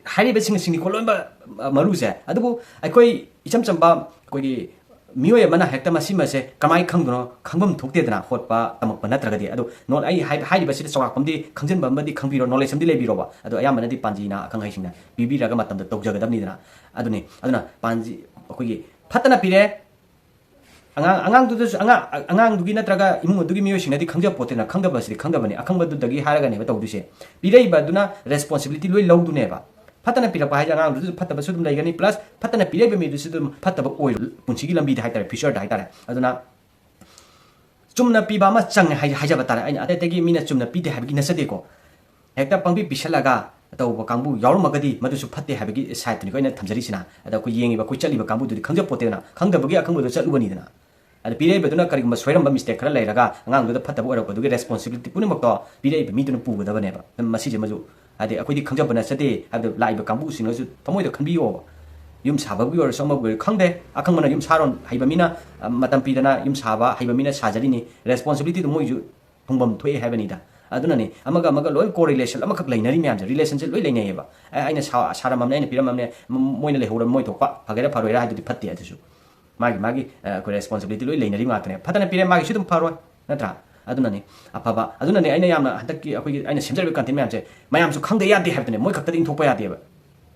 ꯍꯥꯏꯔꯤꯕꯁꯤꯡ ꯑꯁꯤꯅꯤꯀꯣ ꯂꯣꯏꯅꯃꯛ, ꯑ, ꯃꯔꯨꯁꯦ꯫ ꯑꯗꯨꯕꯨ ꯑꯩꯈꯣꯏ ꯏꯆꯝ ꯆꯝꯕ ꯑꯩꯈꯣꯏꯒꯤ ꯃꯤꯑꯣꯏ ꯑꯃꯅ ꯍꯦꯛꯇ ꯃꯁꯤꯃꯁꯦ ꯀꯃꯥꯏꯅ ꯈꯪꯗꯣꯏꯅꯣ? ꯈꯪꯐꯝ ꯊꯣꯛꯇꯦꯗꯅ, ꯍꯣꯠꯄ ꯇꯝꯃꯛꯄ ꯅꯠꯇ꯭ꯔꯒꯗꯤ꯫ ꯑꯗꯣ ꯅꯣ-, ꯑꯩ ꯍꯥꯏ-, ꯍꯥꯏꯔꯤꯕꯁꯤꯗ ꯆꯥꯎꯔꯥꯛꯄ ꯑꯃꯗꯤ ꯈꯪꯖꯤꯟꯕ ꯑꯃꯗꯤ ꯈꯪꯕꯤꯔꯣ, ꯅꯣꯂꯦꯖ ꯑꯃꯗꯤ ꯂꯩꯕꯤꯔꯣꯕ꯫ ꯑꯗꯣ ꯑꯌꯥꯝꯕꯅꯗꯤ ꯄꯥꯟꯖꯤꯅ ꯑꯈꯪ ꯑꯍꯩꯁꯤꯡꯅ ꯄꯤꯕꯤꯔꯒ ꯃꯇꯝꯗ ꯇꯧꯖꯒꯗꯕꯅꯤꯗꯅ꯫ ꯑꯗꯨꯅꯤ꯫ ꯑꯗꯨꯅ ꯄꯥꯟꯖꯤ ꯑꯩꯈꯣꯏꯒꯤ ꯐꯠꯇꯅ ꯄꯤꯔꯦ, ꯑꯉꯥꯡ, ꯑꯉꯥꯡꯗꯨꯗꯁꯨ, ꯑꯉꯥꯡ, ꯑꯉꯥꯡꯗꯨꯒꯤ ꯅꯠꯇ꯭ꯔꯒ ꯏꯃꯨꯡ ꯑꯗꯨꯒꯤ ꯃꯤꯑꯣꯏꯁꯤꯡꯅꯗꯤ ꯈꯪꯖ ꯄꯣꯠꯇꯦꯅ, ꯈꯪꯗꯕꯁꯤꯗꯤ ꯈꯪꯗꯕꯅꯤ, ꯑꯈꯪꯕꯗꯨꯗꯒꯤ ꯍꯥꯏꯔꯒꯅꯦꯕ ꯇꯧꯗꯣꯏꯁꯦ꯫ ꯄꯤꯔꯛꯏꯕ ꯑꯗꯨꯅ ꯔꯦꯁꯄꯣꯟꯁꯤꯕꯤꯂꯤꯇꯤ ꯂꯣꯏ ꯂꯧꯗꯨꯅꯦꯕ꯫ ꯐꯠꯇꯅ ꯄꯤꯔꯛꯄ ꯍꯥꯏꯁꯦ ꯑꯉꯥꯡꯗꯨꯗꯁꯨ ꯐꯠꯇꯕꯁꯨ ꯑꯗꯨꯝ ꯂꯩꯒꯅꯤ, ꯄ꯭ꯂꯁ ꯐꯠꯇꯅ ꯄꯤꯔꯛꯏꯕ ꯃꯤꯗꯨꯁꯨ ꯑꯗꯨꯝ ꯐꯠꯇꯕ ꯑꯣꯏꯔꯣ, ꯄꯨꯟꯁꯤꯒꯤ ꯂꯝꯕꯤꯗ ꯍꯥꯏꯇꯥꯔꯦ, ꯐ꯭ꯌꯨꯆꯔꯗ ꯍꯥꯏꯇꯥꯔꯦ꯫ ꯑꯗꯨꯅ ꯆꯨꯝꯅ ꯄꯤꯕ ꯑꯃ ꯆꯪꯉꯦ ꯍꯥꯏ-, ꯍꯥꯏꯖꯕ ꯇꯥꯔꯦ꯫ ꯑꯩꯅ ꯑꯇꯩ ꯑꯇꯩꯒꯤ ꯃꯤꯅ ꯆꯨꯝꯅ ꯄꯤꯗꯦ ꯍꯥꯏꯕꯒꯤ ꯅꯠꯆꯗꯦꯀꯣ꯫ ꯍꯦꯛꯇ ꯄꯪꯄꯤ ꯄꯤꯁꯜꯂꯒ ꯇꯧꯕ ꯀꯥꯡꯕꯨ ꯌꯥꯎꯔꯝꯃꯒꯗꯤ ꯃꯗꯨꯁꯨ ꯐꯠꯇꯦ ꯍꯥꯏꯕꯒꯤ ꯁꯥꯏꯠꯇꯨꯅꯤꯀꯣ ꯑꯩꯅ ꯊꯝꯖꯔꯤꯁꯤꯅ꯫ ꯑꯗ ꯑꯩꯈꯣꯏ ꯌꯦꯡꯉꯤꯕ, ꯑꯩꯈꯣꯏ ꯆꯠꯂꯤꯕ ꯀꯥꯡꯕꯨꯗꯨꯗꯤ ꯈꯪꯖ ꯄꯣꯠꯇꯦꯗꯅ, ꯈꯪꯗꯕꯒꯤ ꯑꯈꯪꯕꯗꯣ ꯆꯠꯂꯨꯕꯅꯤꯗꯅ꯫ ꯑꯗ ꯄꯤꯔꯛꯏꯕꯗꯨꯅ ꯀꯔꯤꯒꯨꯝꯕ ꯁꯣꯏꯔꯝꯕ, ꯃꯤꯁꯇꯦꯛ ꯈꯔ ꯂꯩꯔꯒ ꯑꯉꯥꯡꯗꯨꯗ ꯐꯠꯇꯕ ꯑꯣꯏꯔꯛꯄꯗꯨꯒꯤ ꯔꯦꯁꯄꯣꯟꯁꯤꯕꯤꯂꯤꯇꯤ ꯄꯨꯝꯅꯃꯛꯇꯣ ꯄꯤꯔꯛꯏꯕ ꯃꯤꯗꯨꯅ ꯄꯨꯒꯗꯕꯅꯦꯕ꯫ ꯃꯁꯤꯁꯦ ꯃꯗꯨ ꯍꯥꯏꯗꯤ ꯑꯩꯈꯣꯏꯗꯤ ꯈꯪꯖꯕ ꯅꯠꯆꯗꯦ ꯍꯥꯏꯕꯗꯣ ꯂꯥꯛꯏꯕ ꯀꯥꯡꯕꯨꯁꯤꯡꯅꯁꯨ ꯊꯃꯣꯏꯗ ꯈꯟꯕꯤꯌꯣꯕ꯫ ꯌꯨꯝ ꯁꯥꯕꯒꯤ ꯑꯣꯏꯔꯁꯨ ꯑꯃꯕꯨ ꯑꯣꯏꯔꯁꯨ ꯈꯪꯗꯦ, ꯑꯈꯪꯕꯅ ꯌꯨꯝ ꯁꯥꯔꯣ ꯍꯩꯕ ꯃꯤꯅ, ꯑ, ꯃꯇꯝ ꯄꯤꯗꯅ ꯌꯨꯝ ꯁꯥꯕ ꯍꯩꯕ ꯃꯤꯅ ꯁꯥꯖꯔꯤꯅꯤ, ꯔꯦꯁꯄꯣꯟꯁꯤꯕꯤꯂꯤꯇꯤꯗꯣ ꯃꯣꯏꯁꯨ ꯐꯪꯐꯝ ꯊꯣꯛꯑꯦ ꯍꯥꯏꯕꯅꯤꯗ꯫ ꯑꯗꯨꯅꯅꯦ ꯑꯃꯒ ꯑꯃꯒ ꯂꯣꯏ ꯀꯣꯔꯤꯂꯦꯁꯟ ꯑꯃꯈꯛ ꯂꯩꯅꯔꯤ ꯃꯌꯥꯝꯁꯦ, ꯔꯤꯂꯦꯁꯟꯁꯦ ꯂꯣꯏ ꯂꯩꯅꯩꯌꯦꯕ꯫ ꯑꯩ-, ꯑꯩꯅ ꯁꯥ-, ꯁꯥꯔꯝꯃꯕꯅꯦ, ꯑꯩꯅ ꯄꯤꯔꯝꯃꯕꯅꯦ, ꯃ-, ꯃꯣꯏꯅ ꯂꯩꯍꯧꯔ ꯃꯣꯏ ꯊꯣꯛꯄ ꯐꯒꯦꯔꯥ ꯐꯔꯣꯏꯔꯥ ꯍꯥꯏꯗꯨꯗꯤ ꯐꯠꯇꯦ꯫ ꯑꯗꯨꯁꯨ ꯃꯥꯒꯤ, ꯃꯥꯒꯤ, ꯑ, ꯑꯩꯈꯣꯏ ꯔꯦꯁꯄꯣꯟꯁꯤꯕꯤꯂꯤꯇꯤ ꯂꯣꯏ ꯂꯩꯅꯔꯤ ꯉꯥꯛꯇꯅꯦ꯫ ꯐꯠꯇꯅ ꯄꯤꯔꯦ, ꯃꯥꯒꯤꯁꯨ ꯑꯗꯨꯝ ꯐꯔꯣꯏ, ꯅꯠꯇ꯭ꯔꯥ? ꯑꯗꯨꯅꯅꯦ ꯑꯐꯕ, ꯑꯗꯨꯅꯅꯦ ꯑꯩꯅ ꯌꯥꯝꯅ ꯍꯟꯗꯛꯀꯤ ꯑꯩꯈꯣꯏꯒꯤ ꯑꯩꯅ ꯁꯦꯝꯖꯔꯤꯕ ꯀꯟꯇꯦꯟ ꯃꯌꯥꯝꯁꯦ ꯃꯌꯥꯝꯁꯨ ꯈꯪꯗ ꯌꯥꯗꯦ ꯍꯥꯏꯕꯗꯨꯅꯦ, ꯃꯣꯏ ꯈꯛꯇꯗ ꯏꯟꯊꯣꯛꯄ ꯌꯥꯗꯦꯕ꯫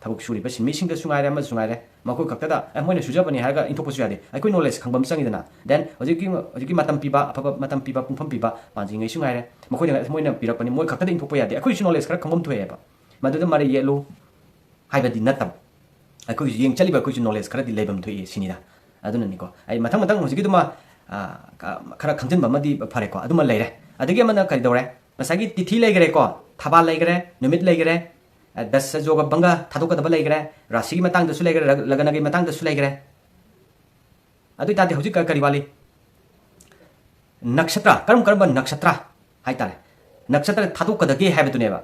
ꯊꯕꯛ ꯁꯨꯔꯤꯕ ꯁꯤꯟꯃꯤꯁꯤꯡꯗꯁꯨ ꯉꯥꯏꯔꯦ, ꯑꯃꯁꯨ ꯉꯥꯏꯔꯦ, ꯃꯈꯣꯏ ꯈꯛꯇꯗ, "ꯑꯦ, ꯃꯣꯏꯅ ꯁꯨꯖꯕꯅꯤ" ꯍꯥꯏꯔꯒ ꯏꯟꯊꯣꯛꯄꯁꯨ ꯌꯥꯗꯦ꯫ ꯑꯩꯈꯣꯏ ꯅꯣꯂꯦꯖ ꯈꯪꯕ ꯑꯃ ꯆꯪꯉꯤꯗꯅ꯫ ꯗꯦꯟ ꯍꯧꯖꯤꯛꯀꯤ, ꯍꯧꯖꯤꯛꯀꯤ ꯃꯇꯝ ꯄꯤꯕ, ꯑꯐꯕ ꯃꯇꯝ ꯄꯤꯕ ꯄꯨꯡꯐꯝ ꯄꯤꯕ ꯄꯥꯟꯖꯤꯉꯩꯁꯨ ꯉꯥꯏꯔꯦ, ꯃꯈꯣꯏꯗ ꯃꯣꯏꯅ ꯄꯤꯔꯛꯄꯅꯤ, ꯃꯣꯏ ꯈꯛꯇꯗ ꯏꯟꯊꯣꯛꯄ ꯌꯥꯗꯦ꯫ ꯑꯩꯈꯣꯏꯁꯨ ꯅꯣꯂꯦꯖ ꯈꯔ ꯈꯪꯐꯝ ꯊꯣꯛꯑꯦꯕ꯫ ꯃꯗꯨꯗ ꯃꯔꯩ ꯌꯦꯠꯂꯨ ꯍꯥꯏꯕꯗꯤ ꯅꯠꯇꯕ꯫ ꯑꯩꯈꯣꯏꯒꯤꯁꯨ ꯌꯦꯡ ꯆꯠꯂꯤꯕ ꯑꯩꯈꯣꯏꯁꯨ ꯅꯣꯂꯦꯖ ꯈꯔꯗꯤ ꯂꯩꯐꯝ ꯊꯣꯛꯏ ꯁꯤꯅꯤꯗ꯫ ꯑꯗꯨꯅꯅꯤꯀꯣ꯫ ꯑꯩ ꯃꯊꯪ ꯃꯊꯪ ꯍꯧꯖꯤꯛꯀꯤꯗꯨꯃ ꯑ, ꯈꯔ ꯈꯪꯖꯤꯟꯕ ꯑꯃꯗꯤ ꯐꯔꯦꯀꯣ, ꯑꯗꯨꯃ ꯂꯩꯔꯦ꯫ ꯑꯗꯒꯤ ꯑꯃꯅ ꯀꯔꯤ ꯇꯧꯔꯦ? ꯉꯁꯥꯏꯒꯤ ꯇꯤꯊꯤ ꯂꯩꯈꯔꯦꯀꯣ, ꯊꯕꯥꯜ ꯂꯩꯈꯔꯦ, ꯅꯨꯃꯤꯠ ꯂꯩꯈꯔꯦ, ꯑ, ꯗꯁ ꯌꯣꯒ ꯚꯪꯒ ꯊꯥꯗꯣꯛꯀꯗꯕ ꯂꯩꯈꯔꯦ, ꯔꯥꯁꯤꯒꯤ ꯃꯇꯥꯡꯗꯁꯨ ꯂꯩꯈꯔꯦ, ꯂꯒ-, ꯂꯒꯅꯒꯤ ꯃꯇꯥꯡꯗꯁꯨ ꯂꯩꯈꯔꯦ꯫ ꯑꯗꯨ ꯑꯣꯏꯇꯥꯔꯗꯤ ꯍꯧꯖꯤꯛ ꯀ-, ꯀꯔꯤ ꯋꯥꯠꯂꯤ? ꯅꯛꯁꯇ꯭ꯔ, ꯀꯔꯝ ꯀꯔꯝꯕ ꯅꯛꯁꯇ꯭ꯔ ꯍꯥꯏꯇꯥꯔꯦ, ꯅꯛꯁꯇ꯭ꯔ ꯊꯥꯗꯣꯛꯀꯗꯒꯦ ꯍꯥꯏꯕꯗꯨꯅꯦꯕ꯫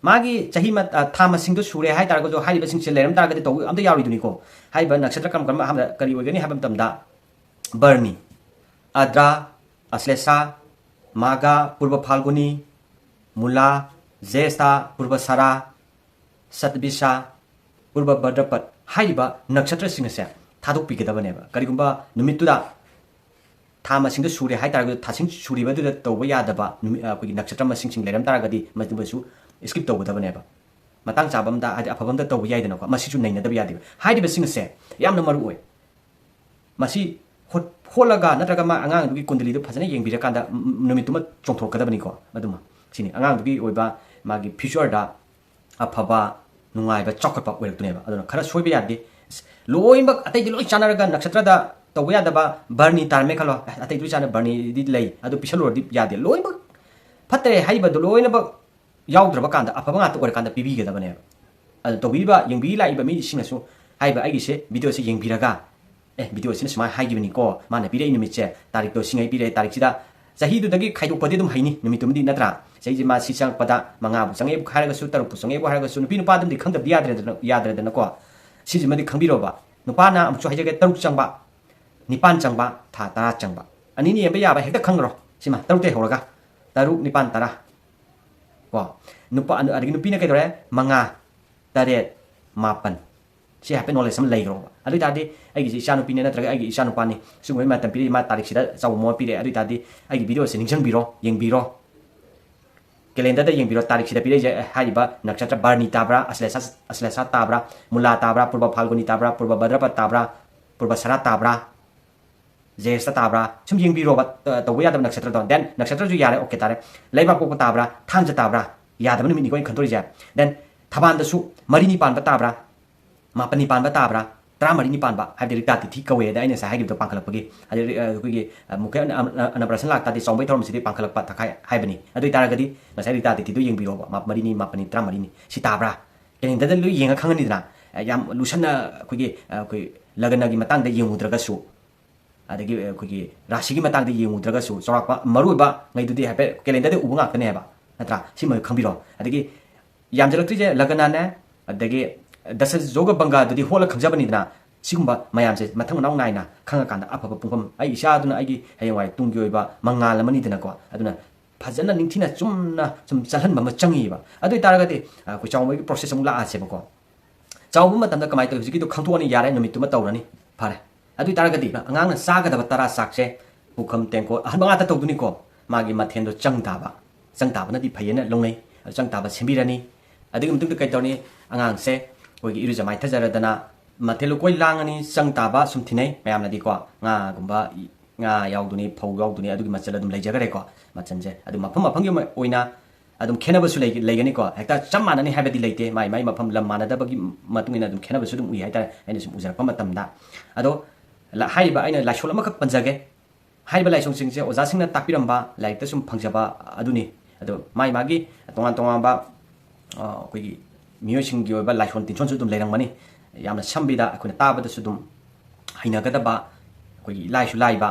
ꯃꯥꯒꯤ ꯆꯍꯤ ꯃ-, ꯑ, ꯊꯥ ꯃꯁꯤꯡꯗꯣ ꯁꯨꯔꯦ ꯍꯥꯏꯇꯥꯔꯒꯁꯨ, ꯍꯥꯏꯔꯤꯕꯁꯤꯡꯁꯦ ꯂꯩꯔꯝ ꯇꯥꯔꯒꯗꯤ ꯇꯧꯕ ꯑꯝꯇ ꯌꯥꯔꯣꯏꯗꯣꯏꯅꯤꯀꯣ꯫ ꯍꯥꯏꯔꯤꯕ ꯅꯛꯁꯇ꯭ꯔ ꯀꯔꯝ ꯀꯔꯝꯕ ꯑꯍꯥꯟꯕꯗ ꯀꯔꯤ ꯑꯣꯏꯒꯅꯤ ꯍꯥꯏꯕ ꯃꯇꯝꯗ, ꯕꯔꯅꯤ, ꯑꯗ꯭ꯔꯥ, ꯑꯁ꯭ꯂꯦꯁꯥ, ꯃꯥꯒꯥ, ꯄꯨꯔꯕ ꯐꯥꯜꯒꯨꯅꯤ, ꯃꯨꯂꯥ, ꯖꯦꯁꯇꯥ, ꯄꯨꯔꯕ ꯁꯥꯔꯥ, ꯁꯠꯕꯤꯁꯥ, ꯄꯨꯔꯕ ꯚꯗ꯭ꯔꯄꯠ ꯍꯥꯏꯔꯤꯕ ꯅꯛꯁꯇ꯭ꯔꯁꯤꯡ ꯑꯁꯦ ꯊꯥꯗꯣꯛꯄꯤꯒꯗꯕꯅꯦꯕ꯫ ꯀꯔꯤꯒꯨꯝꯕ ꯅꯨꯃꯤꯠꯇꯨꯗ ꯊꯥ ꯃꯁꯤꯡꯗ ꯁꯨꯔꯦ ꯍꯥꯏꯇꯥꯔꯒꯁꯨ, ꯊꯥꯁꯤꯡ ꯁꯨꯔꯤꯕꯗꯨꯗ ꯇꯧꯕ ꯌꯥꯗꯕ ꯅꯨꯃꯤꯠ, ꯑ, ꯑꯩꯈꯣꯏꯒꯤ ꯅꯛꯁꯇ꯭ꯔ ꯃꯁꯤꯡꯁꯤꯡ ꯂꯩꯔꯝ ꯇꯥꯔꯒꯗꯤ ꯃꯗꯨꯃꯁꯨ skip ꯇꯧꯒꯗꯕꯅꯦꯕ꯫ ꯃꯇꯥꯡ ꯆꯥꯕ ꯑꯝꯗ, ꯍꯥꯏꯗꯤ ꯑꯐꯕ ꯑꯝꯗ ꯇꯧꯕ ꯌꯥꯏꯗꯅꯀꯣ, ꯃꯁꯤꯁꯨ ꯅꯩꯅꯗꯕ ꯌꯥꯗꯦꯕ꯫ ꯍꯥꯏꯔꯤꯕꯁꯤꯡ ꯑꯁꯦ ꯌꯥꯝꯅ ꯃꯔꯨ ꯑꯣꯏ꯫ ꯃꯁꯤ ꯍꯣꯠ-, ꯍꯣꯠꯂꯒ ꯅꯠꯇ꯭ꯔꯒ ꯃꯥ ꯑꯉꯥꯡꯗꯨꯒꯤ ꯀꯨꯟꯗꯂꯤꯗꯨ ꯐꯖꯅ ꯌꯦꯡꯕꯤꯔꯀꯥꯟꯗ, ꯎꯝ, ꯅꯨꯃꯤꯠꯇꯨꯃ ꯆꯣꯡꯊꯣꯛꯀꯗꯕꯅꯤꯀꯣ꯫ ꯑꯗꯨꯃ ꯁꯤꯅꯤ ꯑꯉꯥꯡꯗꯨꯒꯤ ꯑꯣꯏꯕ ꯃꯥꯒꯤ future ꯗ ꯑꯐꯕ, ꯅꯨꯡꯉꯥꯏꯕ, ꯆꯥꯎꯈꯠꯄ ꯑꯣꯏꯔꯛꯇꯣꯏꯅꯦꯕ꯫ ꯑꯗꯨꯅ ꯈꯔ ꯁꯣꯏꯕ ꯌꯥꯗꯦ꯫ ꯑꯁ, ꯂꯣꯏꯅꯃꯛ ꯑꯇꯩꯗꯤ ꯂꯣꯏ ꯆꯥꯟꯅꯔꯒ ꯅꯛꯁꯇ꯭ꯔꯗ ꯇꯧꯕ ꯌꯥꯗꯕ ꯕꯔꯅꯤ ꯇꯥꯔꯝꯃꯦ ꯈꯜꯂꯣ꯫ ꯑꯁ, ꯑꯇꯩꯗꯤ ꯂꯣꯏ ꯆꯥꯟꯅ-, ꯕꯔꯅꯤꯗꯤ ꯂꯩ, ꯑꯗꯨ ꯄꯤꯁꯜꯂꯨꯔꯗꯤ ꯌꯥꯗꯦ꯫ ꯂꯣꯏꯅꯃꯛ ꯐꯠꯇ꯭ꯔꯦ ꯍꯥꯏꯔꯤꯕꯗꯨ ꯂꯣꯏꯅꯃꯛ ꯌꯥꯎꯗ꯭ꯔꯕ ꯀꯥꯟꯗ, ꯑꯐꯕ ꯉꯥꯛꯇ ꯑꯣꯏꯔꯀꯥꯟꯗ ꯄꯤꯕꯤꯒꯗꯕꯅꯦꯕ꯫ ꯑꯗꯨ ꯇꯧꯕꯤꯔꯤꯕ, ꯌꯦꯡꯕꯤ ꯂꯥꯛꯏꯕ ꯃꯤꯁꯤꯡꯅꯁꯨ ꯍꯥꯏꯔꯤꯕ ꯑꯩꯒꯤꯁꯦ video ꯁꯦ ꯌꯦꯡꯕꯤꯔꯒ, "ꯑꯦ, video ꯁꯤꯅ ꯁꯨꯃꯥꯏꯅ ꯍꯥꯏꯈꯤꯕꯅꯤꯀꯣ, ꯃꯥꯅ ꯄꯤꯔꯛꯏ ꯅꯨꯃꯤꯠꯁꯦ, ꯇꯥꯔꯤꯛꯇꯣ ꯁꯤꯉꯩ ꯄꯤꯔꯛꯑꯦ, ꯇꯥꯔꯤꯛꯁꯤꯗ", ꯆꯍꯤꯗꯨꯗꯒꯤ ꯈꯥꯏꯗꯣꯛꯄꯗꯤ ꯑꯗꯨꯝ ꯍꯩꯅꯤ ꯅꯨꯃꯤꯠꯇꯨꯃꯗꯤ, ꯅꯠꯇ꯭ꯔꯥ? ꯆꯍꯤꯁꯦ ꯃꯥ ꯁꯤ ꯆꯪꯉꯛꯄꯗ ꯃꯉꯥꯕꯨ ꯆꯪꯉꯛꯑꯦꯕꯨ ꯍꯥꯏꯔꯒꯁꯨ, ꯇꯔꯨꯛꯄꯨ ꯆꯪꯉꯛꯑꯦꯕꯨ ꯍꯥꯏꯔꯒꯁꯨ, ꯅꯨꯄꯤ ꯅꯨꯄꯥꯗꯨꯃꯗꯤ ꯈꯪꯗꯕꯗꯤ ꯌꯥꯗ꯭ꯔꯦꯗꯅ, ꯌꯥꯗ꯭ꯔꯦꯗꯅꯀꯣ꯫ ꯁꯤꯁꯤꯃꯗꯤ ꯈꯪꯕꯤꯔꯣꯕ꯫ ꯅꯨꯄꯥꯅ ꯑꯃꯨꯛꯁꯨ ꯍꯥꯏꯖꯒꯦ, ꯇꯔꯨꯛ ꯆꯪꯕ, ꯅꯤꯄꯥꯟ ꯆꯪꯕ, ꯊꯥ ꯇꯔꯥ ꯆꯪꯕ꯫ ꯑꯅꯤꯅꯤ ꯌꯦꯡꯕ ꯌꯥꯕ ꯍꯦꯛꯇ ꯈꯪꯈ꯭ꯔꯣ꯫ ꯁꯤꯃ ꯇꯔꯨꯛꯇꯩ ꯍꯧꯔꯒ, ꯇꯔꯨꯛ, ꯅꯤꯄꯥꯟ, ꯇꯔꯥ꯫ ꯀꯣ? ꯅꯨꯄꯥ, ꯑꯗꯒꯤ ꯅꯨꯄꯤꯅ ꯀꯩꯗꯧꯔꯦ? ꯃꯉꯥ, ꯇꯔꯦꯠ, ꯃꯥꯄꯟ꯫ ꯁꯤ ꯍꯥꯏꯐꯦꯠ knowledge ꯑꯃ ꯂꯩꯈ꯭ꯔꯣꯕ꯫ ꯑꯗꯨ ꯑꯣꯏ ꯇꯥꯔꯗꯤ ꯑꯩꯒꯤꯁꯦ ꯏꯆꯥꯅꯨꯄꯤꯅꯦ ꯅꯠꯇ꯭ꯔꯒ ꯑꯩꯒꯤ ꯏꯆꯥꯅꯨꯄꯥꯅꯤ, ꯁꯤꯒꯨꯝꯕ ꯃꯇꯝ ꯄꯤꯔꯛꯏ, ꯃꯥ ꯇꯥꯔꯤꯛꯁꯤꯗ ꯑꯆꯧꯕ ꯃꯑꯣꯡ ꯄꯤꯔꯛꯑꯦ, ꯑꯗꯨ ꯑꯣꯏ ꯇꯥꯔꯗꯤ ꯑꯩꯒꯤ video ꯁꯦ ꯅꯤꯡꯁꯤꯡꯕꯤꯔꯣ, ꯌꯦꯡꯕꯤꯔꯣ꯫ Calendar ꯗ ꯌꯦꯡꯕꯤꯔꯣ, ꯇꯥꯔꯤꯛꯁꯤꯗ ꯄꯤꯔꯛꯏꯁꯦ, ꯑꯦ, ꯍꯥꯏꯔꯤꯕ ꯅꯛꯁꯇ꯭ꯔ ꯕꯥꯔꯅꯤ ꯇꯥꯕ꯭ꯔꯥ, ꯑꯁ꯭ꯂꯦꯁꯥ, ꯑꯁ꯭ꯂꯦꯁꯥ ꯇꯥꯕ꯭ꯔꯥ, ꯃꯨꯂꯥ ꯇꯥꯕ꯭ꯔꯥ, ꯄꯨꯔꯕ ꯐꯥꯜꯒꯨꯅꯤ ꯇꯥꯕ꯭ꯔꯥ, ꯄꯨꯔꯕ ꯚꯗ꯭ꯔꯄꯠ ꯇꯥꯕ꯭ꯔꯥ, ꯄꯨꯔꯕ ꯁꯥꯔꯥ ꯇꯥꯕ꯭ꯔꯥ, ꯖꯦꯁꯇ ꯇꯥꯕ꯭ꯔꯥ? ꯁꯨꯝ ꯌꯦꯡꯕꯤꯔꯣꯕ, ꯑ, ꯇꯧꯕ ꯌꯥꯗꯕ ꯅꯛꯁꯇ꯭ꯔꯗꯣ꯫ Then ꯅꯛꯁꯇ꯭ꯔꯁꯨ ꯌꯥꯔꯦ, okay ꯇꯥꯔꯦ꯫ ꯂꯩꯕꯥꯛꯄꯣꯛꯄ ꯇꯥꯕ꯭ꯔꯥ, ꯊꯥꯡꯖ ꯇꯥꯕ꯭ꯔꯥ? ꯌꯥꯗꯕ ꯅꯨꯃꯤꯠꯅꯤꯀꯣ ꯑꯩꯅ ꯈꯟꯗꯣꯔꯤꯁꯦ꯫ Then ꯊꯕꯥꯜꯗꯁꯨ ꯃꯔꯤꯅꯤ ꯄꯥꯟꯕ ꯇꯥꯕ꯭ꯔꯥ, ꯃꯥꯄꯟꯅꯤ ꯄꯥꯟꯕ ꯇꯥꯕ꯭ꯔꯥ? ꯇꯔꯥꯃꯔꯤꯅꯤ ꯄꯥꯟꯕ, ꯍꯥꯏꯕꯗꯤ ꯔꯤꯛꯇꯥ ꯇꯤꯊꯤ ꯀꯧꯋꯦ ꯍꯥꯏꯗ ꯑꯩꯅ ꯉꯁꯥꯏ ꯍꯥꯏꯈꯤꯕꯗꯣ ꯄꯥꯡꯈꯠꯂꯛꯄꯒꯤ, ꯍꯥꯏꯗꯤ, ꯑ, ꯑꯩꯈꯣꯏꯒꯤ, ꯑ, ꯃꯨꯈꯦ ꯑꯅ-, ꯑꯅ-, ꯑꯅꯄ꯭ꯔꯁꯟ ꯂꯥꯛꯇꯥꯗꯤ ꯆꯥꯎꯕꯩ ꯊꯧꯔꯝꯁꯤꯗꯤ ꯄꯥꯡꯈꯠꯂꯛꯄ ꯇꯈꯥꯏ ꯍꯥꯏꯕꯅꯤ꯫ ꯑꯗꯨ ꯑꯣꯏꯇꯥꯔꯒꯗꯤ ꯉꯁꯥꯏ ꯔꯤꯛꯇꯥ ꯇꯤꯊꯤꯗꯣ ꯌꯦꯡꯕꯤꯔꯣꯕ, ꯃꯥ ꯃꯔꯤꯅꯤ, ꯃꯥꯄꯟꯅꯤ, ꯇꯔꯥꯃꯔꯤꯅꯤ꯫ ꯁꯤ ꯇꯥꯕ꯭ꯔꯥ? ꯀꯦꯂꯦꯟꯗꯔꯗ ꯂꯣꯏ ꯌꯦꯡꯉ ꯈꯪꯉꯅꯤꯗꯅ꯫ ꯑ, ꯌꯥꯝ ꯂꯨꯁꯟꯅ ꯑꯩꯈꯣꯏꯒꯤ, ꯑ, ꯑꯩꯈꯣꯏ ꯂꯒꯅꯒꯤ ꯃꯇꯥꯡꯗ ꯌꯦꯡꯉꯨꯗ꯭ꯔꯒꯁꯨ, ꯑꯗꯒꯤ ꯑꯩꯈꯣꯏꯒꯤ ꯔꯥꯁꯤꯒꯤ ꯃꯇꯥꯡꯗ ꯌꯦꯡꯉꯨꯗ꯭ꯔꯒꯁꯨ, ꯆꯥꯎꯔꯥꯛꯄ ꯃꯔꯨꯑꯣꯏꯕ ꯉꯩꯗꯨꯗꯤ ꯍꯥꯏꯐꯦꯠ ꯀꯦꯂꯦꯟꯗꯔꯗ ꯎꯕ ꯉꯥꯛꯇꯅꯦꯕ, ꯅꯠꯇ꯭ꯔꯥ? ꯁꯤꯃ ꯈꯪꯕꯤꯔꯣ꯫ ꯑꯗꯒꯤ ꯌꯥꯝꯖꯜꯂꯛꯇ꯭ꯔꯤꯁꯦ ꯂꯒꯅꯅꯦ, ꯑꯗꯒꯤ ꯗꯁ ꯖꯣꯒ ꯕꯪꯒꯥꯗꯨꯗꯤ ꯍꯣꯠꯂ ꯈꯪꯖꯕꯅꯤꯗꯅ꯫ ꯁꯤꯒꯨꯝꯕ ꯃꯌꯥꯝꯁꯦ ꯃꯊꯪ ꯃꯅꯥꯎ ꯅꯥꯏꯅ ꯈꯪꯉꯀꯥꯟꯗ ꯑꯐꯕ ꯄꯨꯡꯐꯝ ꯑꯩ ꯏꯆꯥꯗꯨꯅ ꯑꯩꯒꯤ ꯍꯌꯦꯡꯋꯥꯏ ꯇꯨꯡꯒꯤ ꯑꯣꯏꯕ ꯃꯉꯥꯜ ꯑꯃꯅꯤꯗꯅꯀꯣ꯫ ꯑꯗꯨꯅ ꯐꯖꯅ ꯅꯤꯡꯊꯤꯅ ꯆꯨꯝꯅ ꯁꯨꯝ ꯆꯠꯍꯟꯕ ꯑꯃ ꯆꯪꯉꯤꯕ꯫ ꯑꯗꯨ ꯑꯣꯏꯇꯥꯔꯒꯗꯤ, ꯑ, ꯑꯩꯈꯣꯏ ꯆꯥꯎꯕꯒꯤ ꯄ꯭ꯔꯣꯁꯦꯁ ꯑꯃꯨꯛ ꯂꯥꯛꯑꯁꯦꯕꯀꯣ꯫ ꯆꯥꯎꯕ ꯃꯇꯝꯗ ꯀꯃꯥꯏꯅ ꯇꯧꯋꯤ? ꯍꯧꯖꯤꯛꯀꯤꯗꯣ ꯈꯪꯗꯣꯛꯑꯅꯤ, ꯌꯥꯔꯦ, ꯅꯨꯃꯤꯠꯇꯨꯃ ꯇꯧꯔꯅꯤ, ꯐꯔꯦ꯫ ꯑꯗꯨ ꯑꯣꯏꯇꯥꯔꯒꯗꯤ ꯑꯉꯥꯡꯅ ꯆꯥꯒꯗꯕ ꯇꯔꯥ ꯆꯥꯛꯁꯦ ꯄꯨꯈꯝ ꯇꯦꯡꯀꯣꯠ ꯑꯍꯟꯕ ꯉꯥꯛꯇ ꯇꯧꯗꯣꯏꯅꯤꯀꯣ꯫ ꯃꯥꯒꯤ ꯃꯊꯦꯜꯗꯣ ꯆꯪ ꯇꯥꯕ, ꯆꯪ ꯇꯥꯕꯅꯗꯤ ꯐꯩꯌꯦꯅ ꯂꯧꯅꯩ꯫ ꯑꯗꯨ ꯆꯪ ꯇꯥꯕ ꯁꯦꯝꯕꯤꯔꯅꯤ꯫ ꯑꯗꯨꯒꯤ ꯃꯇꯨꯡꯗ ꯀꯩ ꯇꯧꯔꯅꯤ? ꯑꯉꯥꯡꯁꯦ ꯑꯩꯈꯣꯏꯒꯤ ꯏꯔꯨꯖ ꯃꯥꯏꯊꯖꯔꯗꯅ ꯃꯊꯦꯜ ꯂꯨꯀꯣꯏ ꯂꯥꯡꯉꯅꯤ, ꯆꯪ ꯇꯥꯕ ꯁꯨꯝ ꯊꯤꯅꯩ ꯃꯌꯥꯝꯅꯗꯤꯀꯣ꯫ ꯉꯥꯒꯨꯝꯕ, ꯏ-, ꯉꯥ ꯌꯥꯎꯗꯣꯏꯅꯤ, ꯐꯧ ꯌꯥꯎꯗꯣꯏꯅꯤ, ꯑꯗꯨꯒꯤ ꯃꯆꯜ ꯑꯗꯨꯝ ꯂꯩꯖꯈ꯭ꯔꯦꯀꯣ꯫ ꯃꯆꯜꯁꯦ ꯑꯗꯨ ꯃꯐꯝ ꯃꯐꯝꯒꯤ ꯑꯣꯏꯅ ꯑꯗꯨꯝ ꯈꯦꯠꯅꯕꯁꯨ ꯂꯩ-, ꯂꯩꯒꯅꯤꯀꯣ꯫ ꯍꯦꯛꯇ ꯆꯞ ꯃꯥꯟꯅꯅꯤ ꯍꯥꯏꯕꯗꯤ ꯂꯩꯇꯦ, ꯃꯥꯏ ꯃꯥꯏ ꯃꯐꯝ ꯂꯝ ꯃꯥꯟꯅꯗꯕꯒꯤ ꯃꯇꯨꯡ ꯏꯟꯅ ꯑꯗꯨꯝ ꯈꯦꯠꯅꯕꯁꯨ ꯑꯗꯨꯝ ꯎꯏ ꯍꯥꯏꯇꯥꯔꯦ, ꯑꯩꯅ ꯁꯨꯝ ꯎꯖꯔꯛꯄ ꯃꯇꯝꯗ꯫ ꯑꯗꯣ ꯂ-, ꯍꯥꯏꯔꯤꯕ ꯑꯩꯅ ꯂꯥꯏꯁꯣꯟ ꯑꯃꯈꯛ ꯄꯟꯖꯒꯦ꯫ ꯍꯥꯏꯔꯤꯕ ꯂꯥꯏꯁꯣꯟꯁꯤꯡꯁꯦ ꯑꯣꯖꯥꯁꯤꯡꯅ ꯇꯥꯛꯄꯤꯔꯝꯕ, ꯂꯥꯏꯔꯤꯛꯇ ꯁꯨꯝ ꯐꯪꯖꯕ ꯑꯗꯨꯅꯤ꯫ ꯑꯗꯣ ꯃꯥꯏ ꯃꯥꯒꯤ ꯇꯣꯉꯥꯟ ꯇꯣꯉꯥꯟꯕ, ꯑ, ꯑꯩꯈꯣꯏꯒꯤ ꯃꯤꯑꯣꯏꯁꯤꯡꯒꯤ ꯑꯣꯏꯕ ꯂꯥꯏꯁꯣꯟ ꯇꯤꯟꯁꯣꯟꯁꯨ ꯑꯗꯨꯝ ꯂꯩꯔꯝꯒꯅꯤ꯫ ꯌꯥꯝꯅ ꯁꯝꯕꯤꯗ ꯑꯩꯈꯣꯏꯅ ꯇꯥꯕꯗꯁꯨ ꯑꯗꯨꯝ ꯍꯩꯅꯒꯗꯕ, ꯑꯩꯈꯣꯏꯒꯤ ꯏꯂꯥꯏꯁꯨ ꯂꯥꯏꯕ,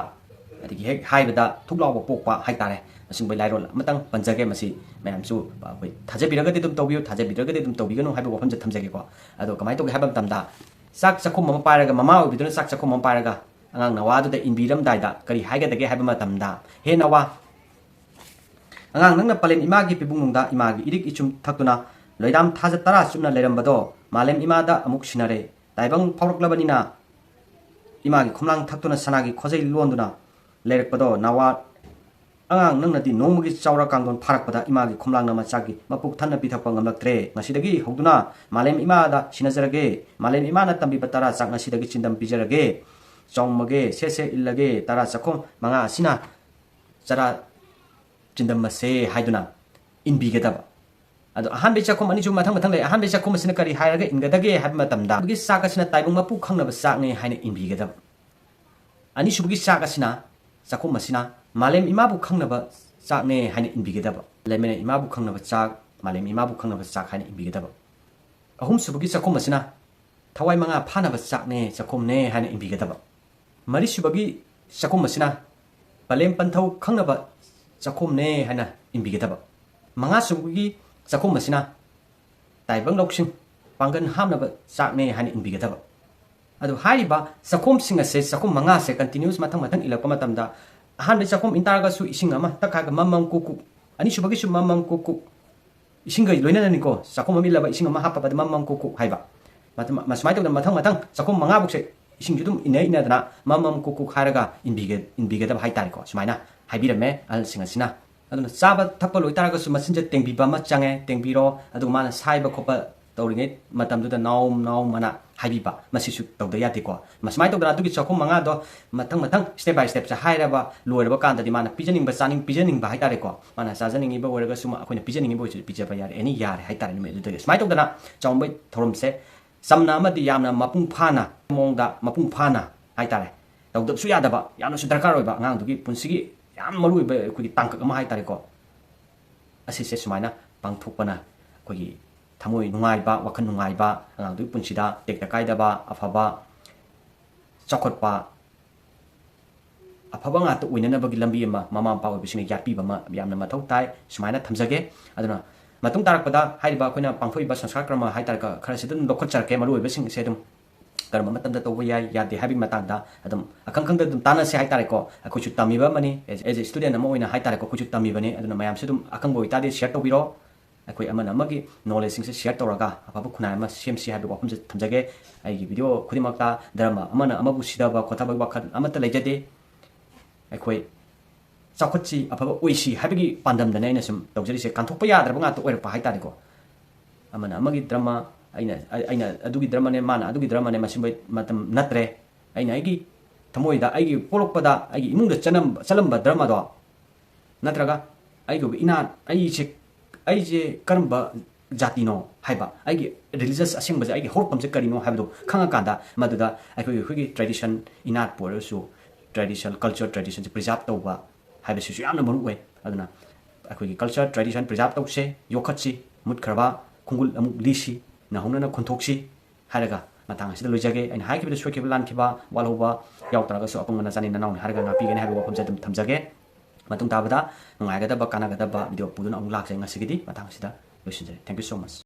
ꯑꯗꯒꯤ ꯍꯦꯛ ꯍꯥꯏꯕꯗ ꯊꯨꯛ ꯂꯥꯎꯕ ꯄꯣꯛꯄ ꯍꯥꯏꯇꯥꯔꯦ꯫ ꯃꯁꯤꯒꯨꯝꯕꯩ ꯂꯥꯏꯔꯣꯟ ꯑꯃꯇꯪ ꯄꯟꯖꯒꯦ꯫ ꯃꯁꯤ ꯃꯌꯥꯝꯁꯨ ꯑꯩꯈꯣꯏ ꯊꯥꯖꯕꯤꯔꯒꯗꯤ ꯑꯗꯨꯝ ꯇꯧꯕꯤꯌꯨ, ꯊꯥꯖꯕꯤꯗ꯭ꯔꯒꯗꯤ ꯑꯗꯨꯝ ꯇꯧꯕꯤꯒꯅꯨ ꯍꯥꯏꯕ ꯋꯥꯐꯝꯁꯦ ꯊꯝꯖꯒꯦꯀꯣ꯫ ꯑꯗꯣ ꯀꯃꯥꯏꯅ ꯇꯧꯒꯦ ꯍꯥꯏꯕ ꯃꯇꯝꯗ, ꯆꯥꯛ ꯆꯥꯛꯈꯨꯝ ꯑꯃ ꯄꯥꯏꯔꯒ, ꯃꯃꯥ ꯑꯣꯏꯕꯤꯗꯨꯅ ꯆꯥꯛ ꯆꯥꯛꯈꯨꯝ ꯑꯃ ꯄꯥꯏꯔꯒ ꯑꯉꯥꯡ ꯅꯋꯥꯗꯨꯗ ꯏꯟꯕꯤꯔꯝꯗꯥꯏꯗ ꯀꯔꯤ ꯍꯥꯏꯒꯗꯒꯦ ꯍꯥꯏꯕ ꯃꯇꯝꯗ, "ꯍꯦ ꯅꯋꯥ, ꯑꯉꯥꯡ ꯅꯪꯅ ꯄꯂꯦꯝ ꯏꯃꯥꯒꯤ ꯄꯤꯕꯨꯡꯅꯨꯡꯗ ꯏꯃꯥꯒꯤ ꯏꯔꯤꯛ ꯏꯆꯨꯝ ꯊꯛꯇꯨꯅ ꯂꯣꯏꯗꯥꯝ ꯊꯥꯖ ꯇꯔꯥ ꯆꯨꯞꯅ ꯂꯩꯔꯝꯕꯗꯣ ꯃꯥꯂꯦꯝ ꯏꯃꯥꯗ ꯑꯃꯨꯛ ꯁꯤꯟꯅꯔꯦ꯫ ꯇꯥꯏꯕꯪ ꯐꯥꯎꯔꯛꯂꯕꯅꯤꯅ ꯏꯃꯥꯒꯤ ꯈꯣꯝꯂꯥꯡ ꯊꯛꯇꯨꯅ ꯁꯅꯥꯒꯤ ꯈꯣꯖꯩ ꯂꯣꯟꯗꯨꯅ ꯂꯩꯔꯛꯄꯗꯣ ꯅꯋꯥ ꯑꯉꯥꯡ ꯅꯪꯅꯗꯤ ꯅꯣꯡꯃꯒꯤ ꯆꯥꯎꯔ ꯀꯥꯡꯗꯣꯟ ꯐꯥꯔꯛꯄꯗ ꯏꯃꯥꯒꯤ ꯈꯣꯝꯂꯥꯡꯅ ꯃꯆꯥꯒꯤ ꯃꯄꯨꯛ ꯊꯟꯅ ꯄꯤꯊꯛꯄ ꯉꯝꯂꯛꯇ꯭ꯔꯦ꯫ ꯉꯁꯤꯗꯒꯤ ꯍꯧꯗꯨꯅ ꯃꯥꯂꯦꯝ ꯏꯃꯥꯗ ꯁꯤꯟꯅꯖꯔꯒꯦ꯫ ꯃꯥꯂꯦꯝ ꯏꯃꯥꯅ ꯇꯝꯕꯤꯕ ꯇꯔꯥ ꯆꯥꯛ ꯉꯁꯤꯗꯒꯤ ꯆꯤꯟꯗꯝ ꯄꯤꯖꯔꯒꯦ꯫ ꯆꯥꯎꯝꯃꯒꯦ, ꯁꯦ ꯁꯦ ꯏꯜꯂꯒꯦ, ꯇꯔꯥ ꯆꯥꯛꯈꯨꯝ ꯃꯉꯥ ꯑꯁꯤꯅ ꯆꯔꯥ ꯆꯤꯟꯗꯝꯃꯁꯦ" ꯍꯥꯏꯗꯨꯅ ꯏꯟꯕꯤꯒꯗꯕ꯫ ꯑꯗꯣ ꯑꯍꯥꯟꯕꯒꯤ ꯆꯥꯛꯈꯨꯝ ꯑꯅꯤꯁꯨ ꯃꯊꯪ ꯃꯊꯪ ꯂꯩ꯫ ꯑꯍꯥꯟꯕꯒꯤ ꯆꯥꯛꯈꯨꯝ ꯑꯁꯤꯅ ꯀꯔꯤ ꯍꯥꯏꯔꯒ ꯏꯟꯒꯗꯒꯦ ꯍꯥꯏꯕ ꯃꯇꯝꯗ, ꯑꯗꯨꯒꯤ ꯆꯥꯛ ꯑꯁꯤꯅ ꯇꯥꯏꯕꯪ ꯃꯄꯨ ꯈꯪꯅꯕ ꯆꯥꯛꯅꯦ ꯍꯥꯏꯅ ꯏꯟꯕꯤꯒꯗꯕ꯫ ꯑꯅꯤꯁꯨꯕꯒꯤ ꯆꯥꯛ ꯑꯁꯤꯅ, ꯆꯥꯛꯈꯨꯝ ꯑꯁꯤꯅ ꯃꯥꯂꯦꯝ ꯏꯃꯥꯕꯨ ꯈꯪꯅꯕ ꯆꯥꯛꯅꯦ ꯍꯥꯏꯅ ꯏꯟꯕꯤꯒꯗꯕ꯫ ꯂꯩꯃꯔꯦꯟ ꯏꯃꯥꯕꯨ ꯈꯪꯅꯕ ꯆꯥꯛ, ꯃꯥꯂꯦꯝ ꯏꯃꯥꯕꯨ ꯈꯪꯅꯕ ꯆꯥꯛ ꯍꯥꯏꯅ ꯏꯟꯕꯤꯒꯗꯕ꯫ ꯑꯍꯨꯝꯁꯨꯕꯒꯤ ꯆꯥꯛꯈꯨꯝ ꯑꯁꯤꯅ ꯊꯋꯥꯏ ꯃꯉꯥ ꯐꯥꯅꯕ ꯆꯥꯛꯅꯦ, ꯆꯥꯛꯈꯨꯝꯅꯦ ꯍꯥꯏꯅ ꯏꯟꯕꯤꯒꯗꯕ꯫ ꯃꯔꯤꯁꯨꯕꯒꯤ ꯆꯥꯛꯈꯨꯝ ꯑꯁꯤꯅ ꯄꯂꯦꯝ ꯄꯟꯊꯧ ꯈꯪꯅꯕ ꯆꯥꯛꯈꯨꯝꯅꯦ ꯍꯥꯏꯅ ꯏꯟꯕꯤꯒꯗꯕ꯫ ꯃꯉꯥꯁꯨꯕꯒꯤ ꯆꯥꯛꯈꯨꯝ ꯑꯁꯤꯅ ꯇꯥꯏꯕꯪ ꯂꯧꯁꯤꯡ ꯄꯥꯡꯒꯜ ꯍꯥꯞꯅꯕ ꯆꯥꯛꯅꯦ ꯍꯥꯏꯅ ꯏꯟꯕꯤꯒꯗꯕ꯫ ꯑꯗꯨ ꯍꯥꯏꯔꯤꯕ ꯆꯥꯛꯈꯨꯝꯁꯤꯡ ꯑꯁꯦ, ꯆꯥꯛꯈꯨꯝ ꯃꯉꯥꯁꯦ continuous ꯃꯊꯪ ꯃꯊꯪ ꯏꯜꯂꯛꯄ ꯃꯇꯝꯗ, ꯑꯍꯥꯟꯕꯒꯤ ꯆꯥꯛꯈꯨꯝ ꯏꯟ ꯇꯥꯔꯒꯁꯨ ꯏꯁꯤꯡ ꯑꯃ ꯇꯛꯈꯥꯏꯒ ꯃꯝ ꯃꯝ ꯀꯨꯛ ꯀꯨꯛ, ꯑꯅꯤꯁꯨꯕꯒꯤꯁꯨ ꯃꯝ ꯃꯝ ꯀꯨꯛ ꯀꯨꯛ, ꯏꯁꯤꯡꯒ ꯂꯣꯏꯅꯅꯅꯤꯀꯣ, ꯆꯥꯛꯈꯨꯝ ꯑꯃ ꯏꯜꯂꯕ ꯏꯁꯤꯡ ꯑꯃ ꯍꯥꯞꯄꯕꯗ ꯃꯝ ꯃꯝ ꯀꯨꯛ ꯀꯨꯛ ꯍꯥꯏꯕ꯫ ꯃꯇꯝ-, ꯃꯁꯨꯃꯥꯏꯅ ꯇꯧꯗꯅ ꯃꯊꯪ ꯃꯊꯪ ꯆꯥꯛꯈꯨꯝ ꯃꯉꯥ ꯐꯥꯎꯁꯦ ꯏꯁꯤꯡꯁꯨ ꯑꯗꯨꯝ ꯏꯟꯅ ꯏꯟꯅꯗꯅ ꯃꯝ ꯃꯝ ꯀꯨꯛ ꯀꯨꯛ ꯍꯥꯏꯔꯒ ꯏꯟꯕꯤꯒ-, ꯏꯟꯕꯤꯒꯗꯕ ꯍꯥꯏꯇꯥꯔꯦꯀꯣ꯫ ꯁꯨꯃꯥꯏꯅ ꯍꯥꯏꯕꯤꯔꯝꯃꯦ ꯑꯍꯜꯁꯤꯡ ꯑꯁꯤꯅ꯫ ꯑꯗꯨꯅ ꯆꯥꯕ ꯊꯛꯄ ꯂꯣꯏꯇꯥꯔꯒꯁꯨ ꯃꯆꯤꯟꯁꯦ ꯇꯦꯡꯕꯤꯕ ꯑꯃ ꯆꯪꯉꯦ, ꯇꯦꯡꯕꯤꯔꯣ꯫ ꯑꯗꯨꯒ ꯃꯥꯅ ꯁꯥꯏꯕ ꯈꯣꯠꯄ ꯇꯧꯔꯤꯉꯩ ꯃꯇꯝꯗꯨꯗ ꯅꯥꯎꯝ ꯅꯥꯎꯝ ꯑꯅ ꯍꯥꯏꯕꯤꯕ, ꯃꯁꯤꯁꯨ ꯇꯧꯗ ꯌꯥꯗꯦꯀꯣ꯫ ꯃꯁꯨꯃꯥꯏꯅ ꯇꯧꯗꯅ ꯑꯗꯨꯒꯤ ꯆꯥꯛꯈꯨꯝ ꯃꯉꯥꯗꯣ ꯃꯊꯪ ꯃꯊꯪ step by stepꯁꯦ ꯍꯥꯏꯔꯕ ꯂꯣꯏꯔꯕ ꯀꯥꯟꯗꯗꯤ ꯃꯥꯅ ꯄꯤꯖꯅꯤꯡꯕ ꯆꯥꯅꯤꯡ-, ꯄꯤꯖꯅꯤꯡꯕ ꯍꯥꯏꯇꯥꯔꯦꯀꯣ, ꯃꯥꯅ ꯆꯥꯖꯅꯤꯡꯉꯤꯕ ꯑꯣꯏꯔꯒꯁꯨ ꯑꯩꯈꯣꯏꯅ ꯄꯤꯖꯅꯤꯡꯉꯤꯕ ꯑꯣꯏꯔꯁꯨ ꯄꯤꯖꯕ ꯌꯥꯔꯦ, ꯑꯦꯅꯤ ꯌꯥꯔꯦ ꯍꯥꯏꯇꯥꯔꯦ ꯅꯨꯃꯤꯠ ꯑꯗꯨꯗꯒꯤ꯫ ꯁꯨꯃꯥꯏꯅ ꯇꯧꯗꯅ ꯆꯥꯛꯎꯝꯕꯒꯤ ꯊꯧꯔꯝꯁꯦ ꯆꯝꯅ ꯑꯃꯗꯤ ꯌꯥꯝꯅ ꯃꯄꯨꯡ ꯐꯥꯅ ꯃꯑꯣꯡꯗ, ꯃꯄꯨꯡ ꯐꯥꯅ ꯍꯥꯏꯇꯥꯔꯦ, ꯇꯧꯗꯕꯁꯨ ꯌꯥꯗꯕ, ꯌꯥꯝꯅꯁꯨ ꯗꯔꯀꯥꯔ ꯑꯣꯏꯕ, ꯑꯉꯥꯡꯗꯨꯒꯤ ꯄꯨꯟꯁꯤꯒꯤ ꯌꯥꯝ ꯃꯔꯨ ꯑꯣꯏꯕ ꯑꯩꯈꯣꯏꯒꯤ ꯇꯥꯡꯀꯛ ꯑꯃ ꯍꯥꯏꯇꯥꯔꯦꯀꯣ꯫ ꯑꯁꯤꯁꯦ ꯁꯨꯃꯥꯏꯅ ꯄꯥꯡꯊꯣꯛꯄꯅ ꯑꯩꯈꯣꯏꯒꯤ ꯊꯃꯣꯏ ꯅꯨꯡꯉꯥꯏꯕ, ꯋꯥꯈꯜ ꯅꯨꯡꯉꯥꯏꯕ, ꯑꯉꯥꯡꯗꯨꯒꯤ ꯄꯨꯟꯁꯤꯗ ꯇꯦꯛꯇ ꯀꯥꯏꯗꯕ, ꯑꯐꯕ, ꯆꯥꯎꯈꯠꯄ, ꯑꯐꯕ ꯉꯥꯛꯇ ꯑꯣꯏꯅꯅꯕꯒꯤ ꯂꯝꯕꯤ ꯑꯃ ꯃꯃꯥ ꯃꯄꯥ ꯑꯣꯏꯕꯁꯤꯡꯅ ꯌꯥꯠꯄꯤꯕ ꯑꯃ ꯌꯥꯝꯅ ꯃꯊꯧ ꯇꯥꯏ꯫ ꯁꯨꯃꯥꯏꯅ ꯊꯝꯖꯒꯦ꯫ ꯑꯗꯨꯅ ꯃꯇꯨꯡ ꯇꯥꯔꯛꯄꯗ ꯍꯥꯏꯔꯤꯕ ꯑꯩꯈꯣꯏꯅ ꯄꯥꯡꯊꯣꯛꯏꯕ ꯁꯪꯁꯀꯥꯔ ꯀ꯭ꯔꯃ ꯍꯥꯏꯇꯥꯔꯦ, ꯈ-, ꯈꯔꯁꯤꯗ ꯑꯗꯨꯝ ꯂꯧꯈꯠꯆꯔꯛꯀꯦ, ꯃꯔꯨꯑꯣꯏꯕꯁꯤꯡꯁꯦ ꯑꯗꯨꯝ ꯀꯔꯝꯕ ꯃꯇꯝꯗ ꯇꯧꯕ ꯌꯥꯏ, ꯌꯥꯗꯦ ꯍꯥꯏꯕꯒꯤ ꯃꯇꯥꯡꯗ ꯑꯗꯨꯝ ꯑꯈꯪ ꯈꯪꯗ ꯑꯗꯨꯝ ꯇꯥꯟꯅꯁꯦ ꯍꯥꯏꯇꯥꯔꯦꯀꯣ꯫ ꯑꯩꯈꯣꯏꯁꯨ ꯇꯝꯃꯤꯕ ꯑꯃꯅꯤ, as, as a student ꯑꯃ ꯑꯣꯏꯅ ꯍꯥꯏꯇꯥꯔꯦꯀꯣ, ꯑꯩꯈꯣꯏꯁꯨ ꯇꯝꯃꯤꯕꯅꯤ꯫ ꯑꯗꯨꯅ ꯃꯌꯥꯝꯁꯨ ꯑꯗꯨꯝ ꯑꯈꯪꯕ ꯑꯣꯏꯇꯥꯔꯗꯤ share ꯇꯧꯕꯤꯔꯣ꯫ ꯑꯩꯈꯣꯏ ꯑꯃꯅ ꯑꯃꯒꯤ knowledgeꯁꯤꯡꯁꯦ share ꯇꯧꯔꯒ ꯑꯐꯕ ꯈꯨꯟꯅꯥꯏ ꯑꯃ ꯁꯦꯝꯁꯤ ꯍꯥꯏꯕꯒꯤ ꯋꯥꯐꯝꯁꯦ ꯊꯝꯖꯒꯦ꯫ ꯑꯩꯒꯤ video ꯈꯨꯗꯤꯡꯃꯛꯇ ꯙꯔꯃ ꯑꯃꯅ ꯑꯃꯕꯨ ꯁꯤꯊꯕ ꯈꯣꯊꯕꯒꯤ ꯋꯥꯈꯜ ꯑꯃꯠꯇ ꯂꯩꯖꯗꯦ꯫ ꯑꯩꯈꯣꯏ ꯆꯥꯎꯈꯠꯁꯤ, ꯑꯐꯕ ꯑꯣꯏꯁꯤ ꯍꯥꯏꯕꯒꯤ ꯄꯥꯟꯗꯝꯗꯅꯦ ꯑꯩꯅ ꯁꯨꯝ ꯇꯧꯖꯔꯤꯁꯦ꯫ ꯀꯥꯟꯊꯣꯛꯄ ꯌꯥꯗ꯭ꯔꯕ ꯉꯥꯛꯇ ꯑꯣꯏꯔꯛꯄ ꯍꯥꯏꯇꯥꯔꯦꯀꯣ꯫ ꯑꯃꯅ ꯑꯃꯒꯤ ꯙꯔꯃ, ꯑꯩꯅ, ꯑꯩꯅ ꯑꯗꯨꯒꯤ ꯙꯔꯃꯅꯦ, ꯃꯥꯅ ꯑꯗꯨꯒꯤ ꯙꯔꯃꯅꯦ, ꯃꯁꯤꯃ ꯃꯇꯝ ꯅꯠꯇ꯭ꯔꯦ꯫ ꯑꯩꯅ ꯑꯩꯒꯤ ꯊꯃꯣꯏꯗ, ꯑꯩꯒꯤ ꯄꯣꯛꯂꯛꯄꯗ ꯑꯩꯒꯤ ꯏꯃꯨꯡꯗ ꯆꯠꯅꯝ-, ꯆꯠꯂꯝꯕ ꯙꯔꯃꯗꯣ, ꯅꯠꯇ꯭ꯔꯒ ꯑꯩꯒꯤ ꯏꯅꯥꯠ, ꯑꯩꯁꯦ, ꯑꯩꯁꯦ ꯀꯔꯝꯕ ꯖꯥꯇꯤꯅꯣ ꯍꯥꯏꯕ, ꯑꯩꯒꯤ religious ꯑꯁꯦꯡꯕꯁꯦ, ꯑꯩꯒꯤ ꯍꯧꯔꯛꯐꯝꯁꯦ ꯀꯔꯤꯅꯣ ꯍꯥꯏꯕꯗꯣ ꯈꯪꯉꯀꯥꯟꯗ, ꯃꯗꯨꯗ ꯑꯩꯈꯣꯏꯒꯤ, ꯑꯩꯈꯣꯏꯒꯤ tradition, ꯏꯅꯥꯠꯄꯨ ꯑꯣꯏꯔꯁꯨ, traditional culture, traditionꯁꯦ preserve ꯇꯧꯕ ꯍꯥꯏꯕꯁꯤꯁꯨ ꯌꯥꯝꯅ ꯃꯔꯨ ꯑꯣꯏ꯫ ꯑꯗꯨꯅ ꯑꯩꯈꯣꯏꯒꯤ culture, tradition preserve ꯇꯧꯁꯦ, ꯌꯣꯛꯈꯠꯁꯤ, ꯃꯨꯠꯈ꯭ꯔꯕ ꯈꯣꯡꯒꯨꯜ ꯑꯃꯨꯛ ꯂꯤꯁꯤ, ꯅꯧꯍꯧꯅꯅ ꯈꯨꯟꯊꯣꯛꯁꯤ ꯍꯥꯏꯔꯒ ꯃꯇꯥꯡ ꯑꯁꯤꯗ ꯂꯣꯏꯖꯒꯦ꯫ ꯑꯩꯅ ꯍꯥꯏꯈꯤꯕꯗ ꯁꯣꯏꯈꯤꯕ ꯂꯥꯟꯈꯤꯕ ꯋꯥꯠꯍꯧꯕ ꯌꯥꯎ ꯇꯥꯔꯒꯁꯨ ꯑꯄꯪꯕꯅ ꯆꯥꯅꯤ ꯅꯅꯥꯎꯅꯤ ꯍꯥꯏꯔꯒ ꯉꯥꯛꯄꯤꯒꯅꯤ ꯍꯥꯏꯕꯒꯤ ꯋꯥꯐꯝꯁꯦ ꯑꯗꯨꯝ ꯊꯝꯖꯒꯦ꯫ ꯃꯇꯨꯡ ꯇꯥꯕꯗ ꯅꯨꯡꯉꯥꯏꯒꯗꯕ, ꯀꯥꯟꯅꯒꯗꯕ video ꯄꯨꯗꯨꯅ ꯑꯃꯨꯛ ꯂꯥꯛꯆꯩ꯫ ꯉꯁꯤꯒꯤꯗꯤ ꯃꯇꯥꯡ ꯑꯁꯤꯗ ꯂꯣꯏꯁꯤꯟꯖꯔꯦ꯫ Thank you so much꯫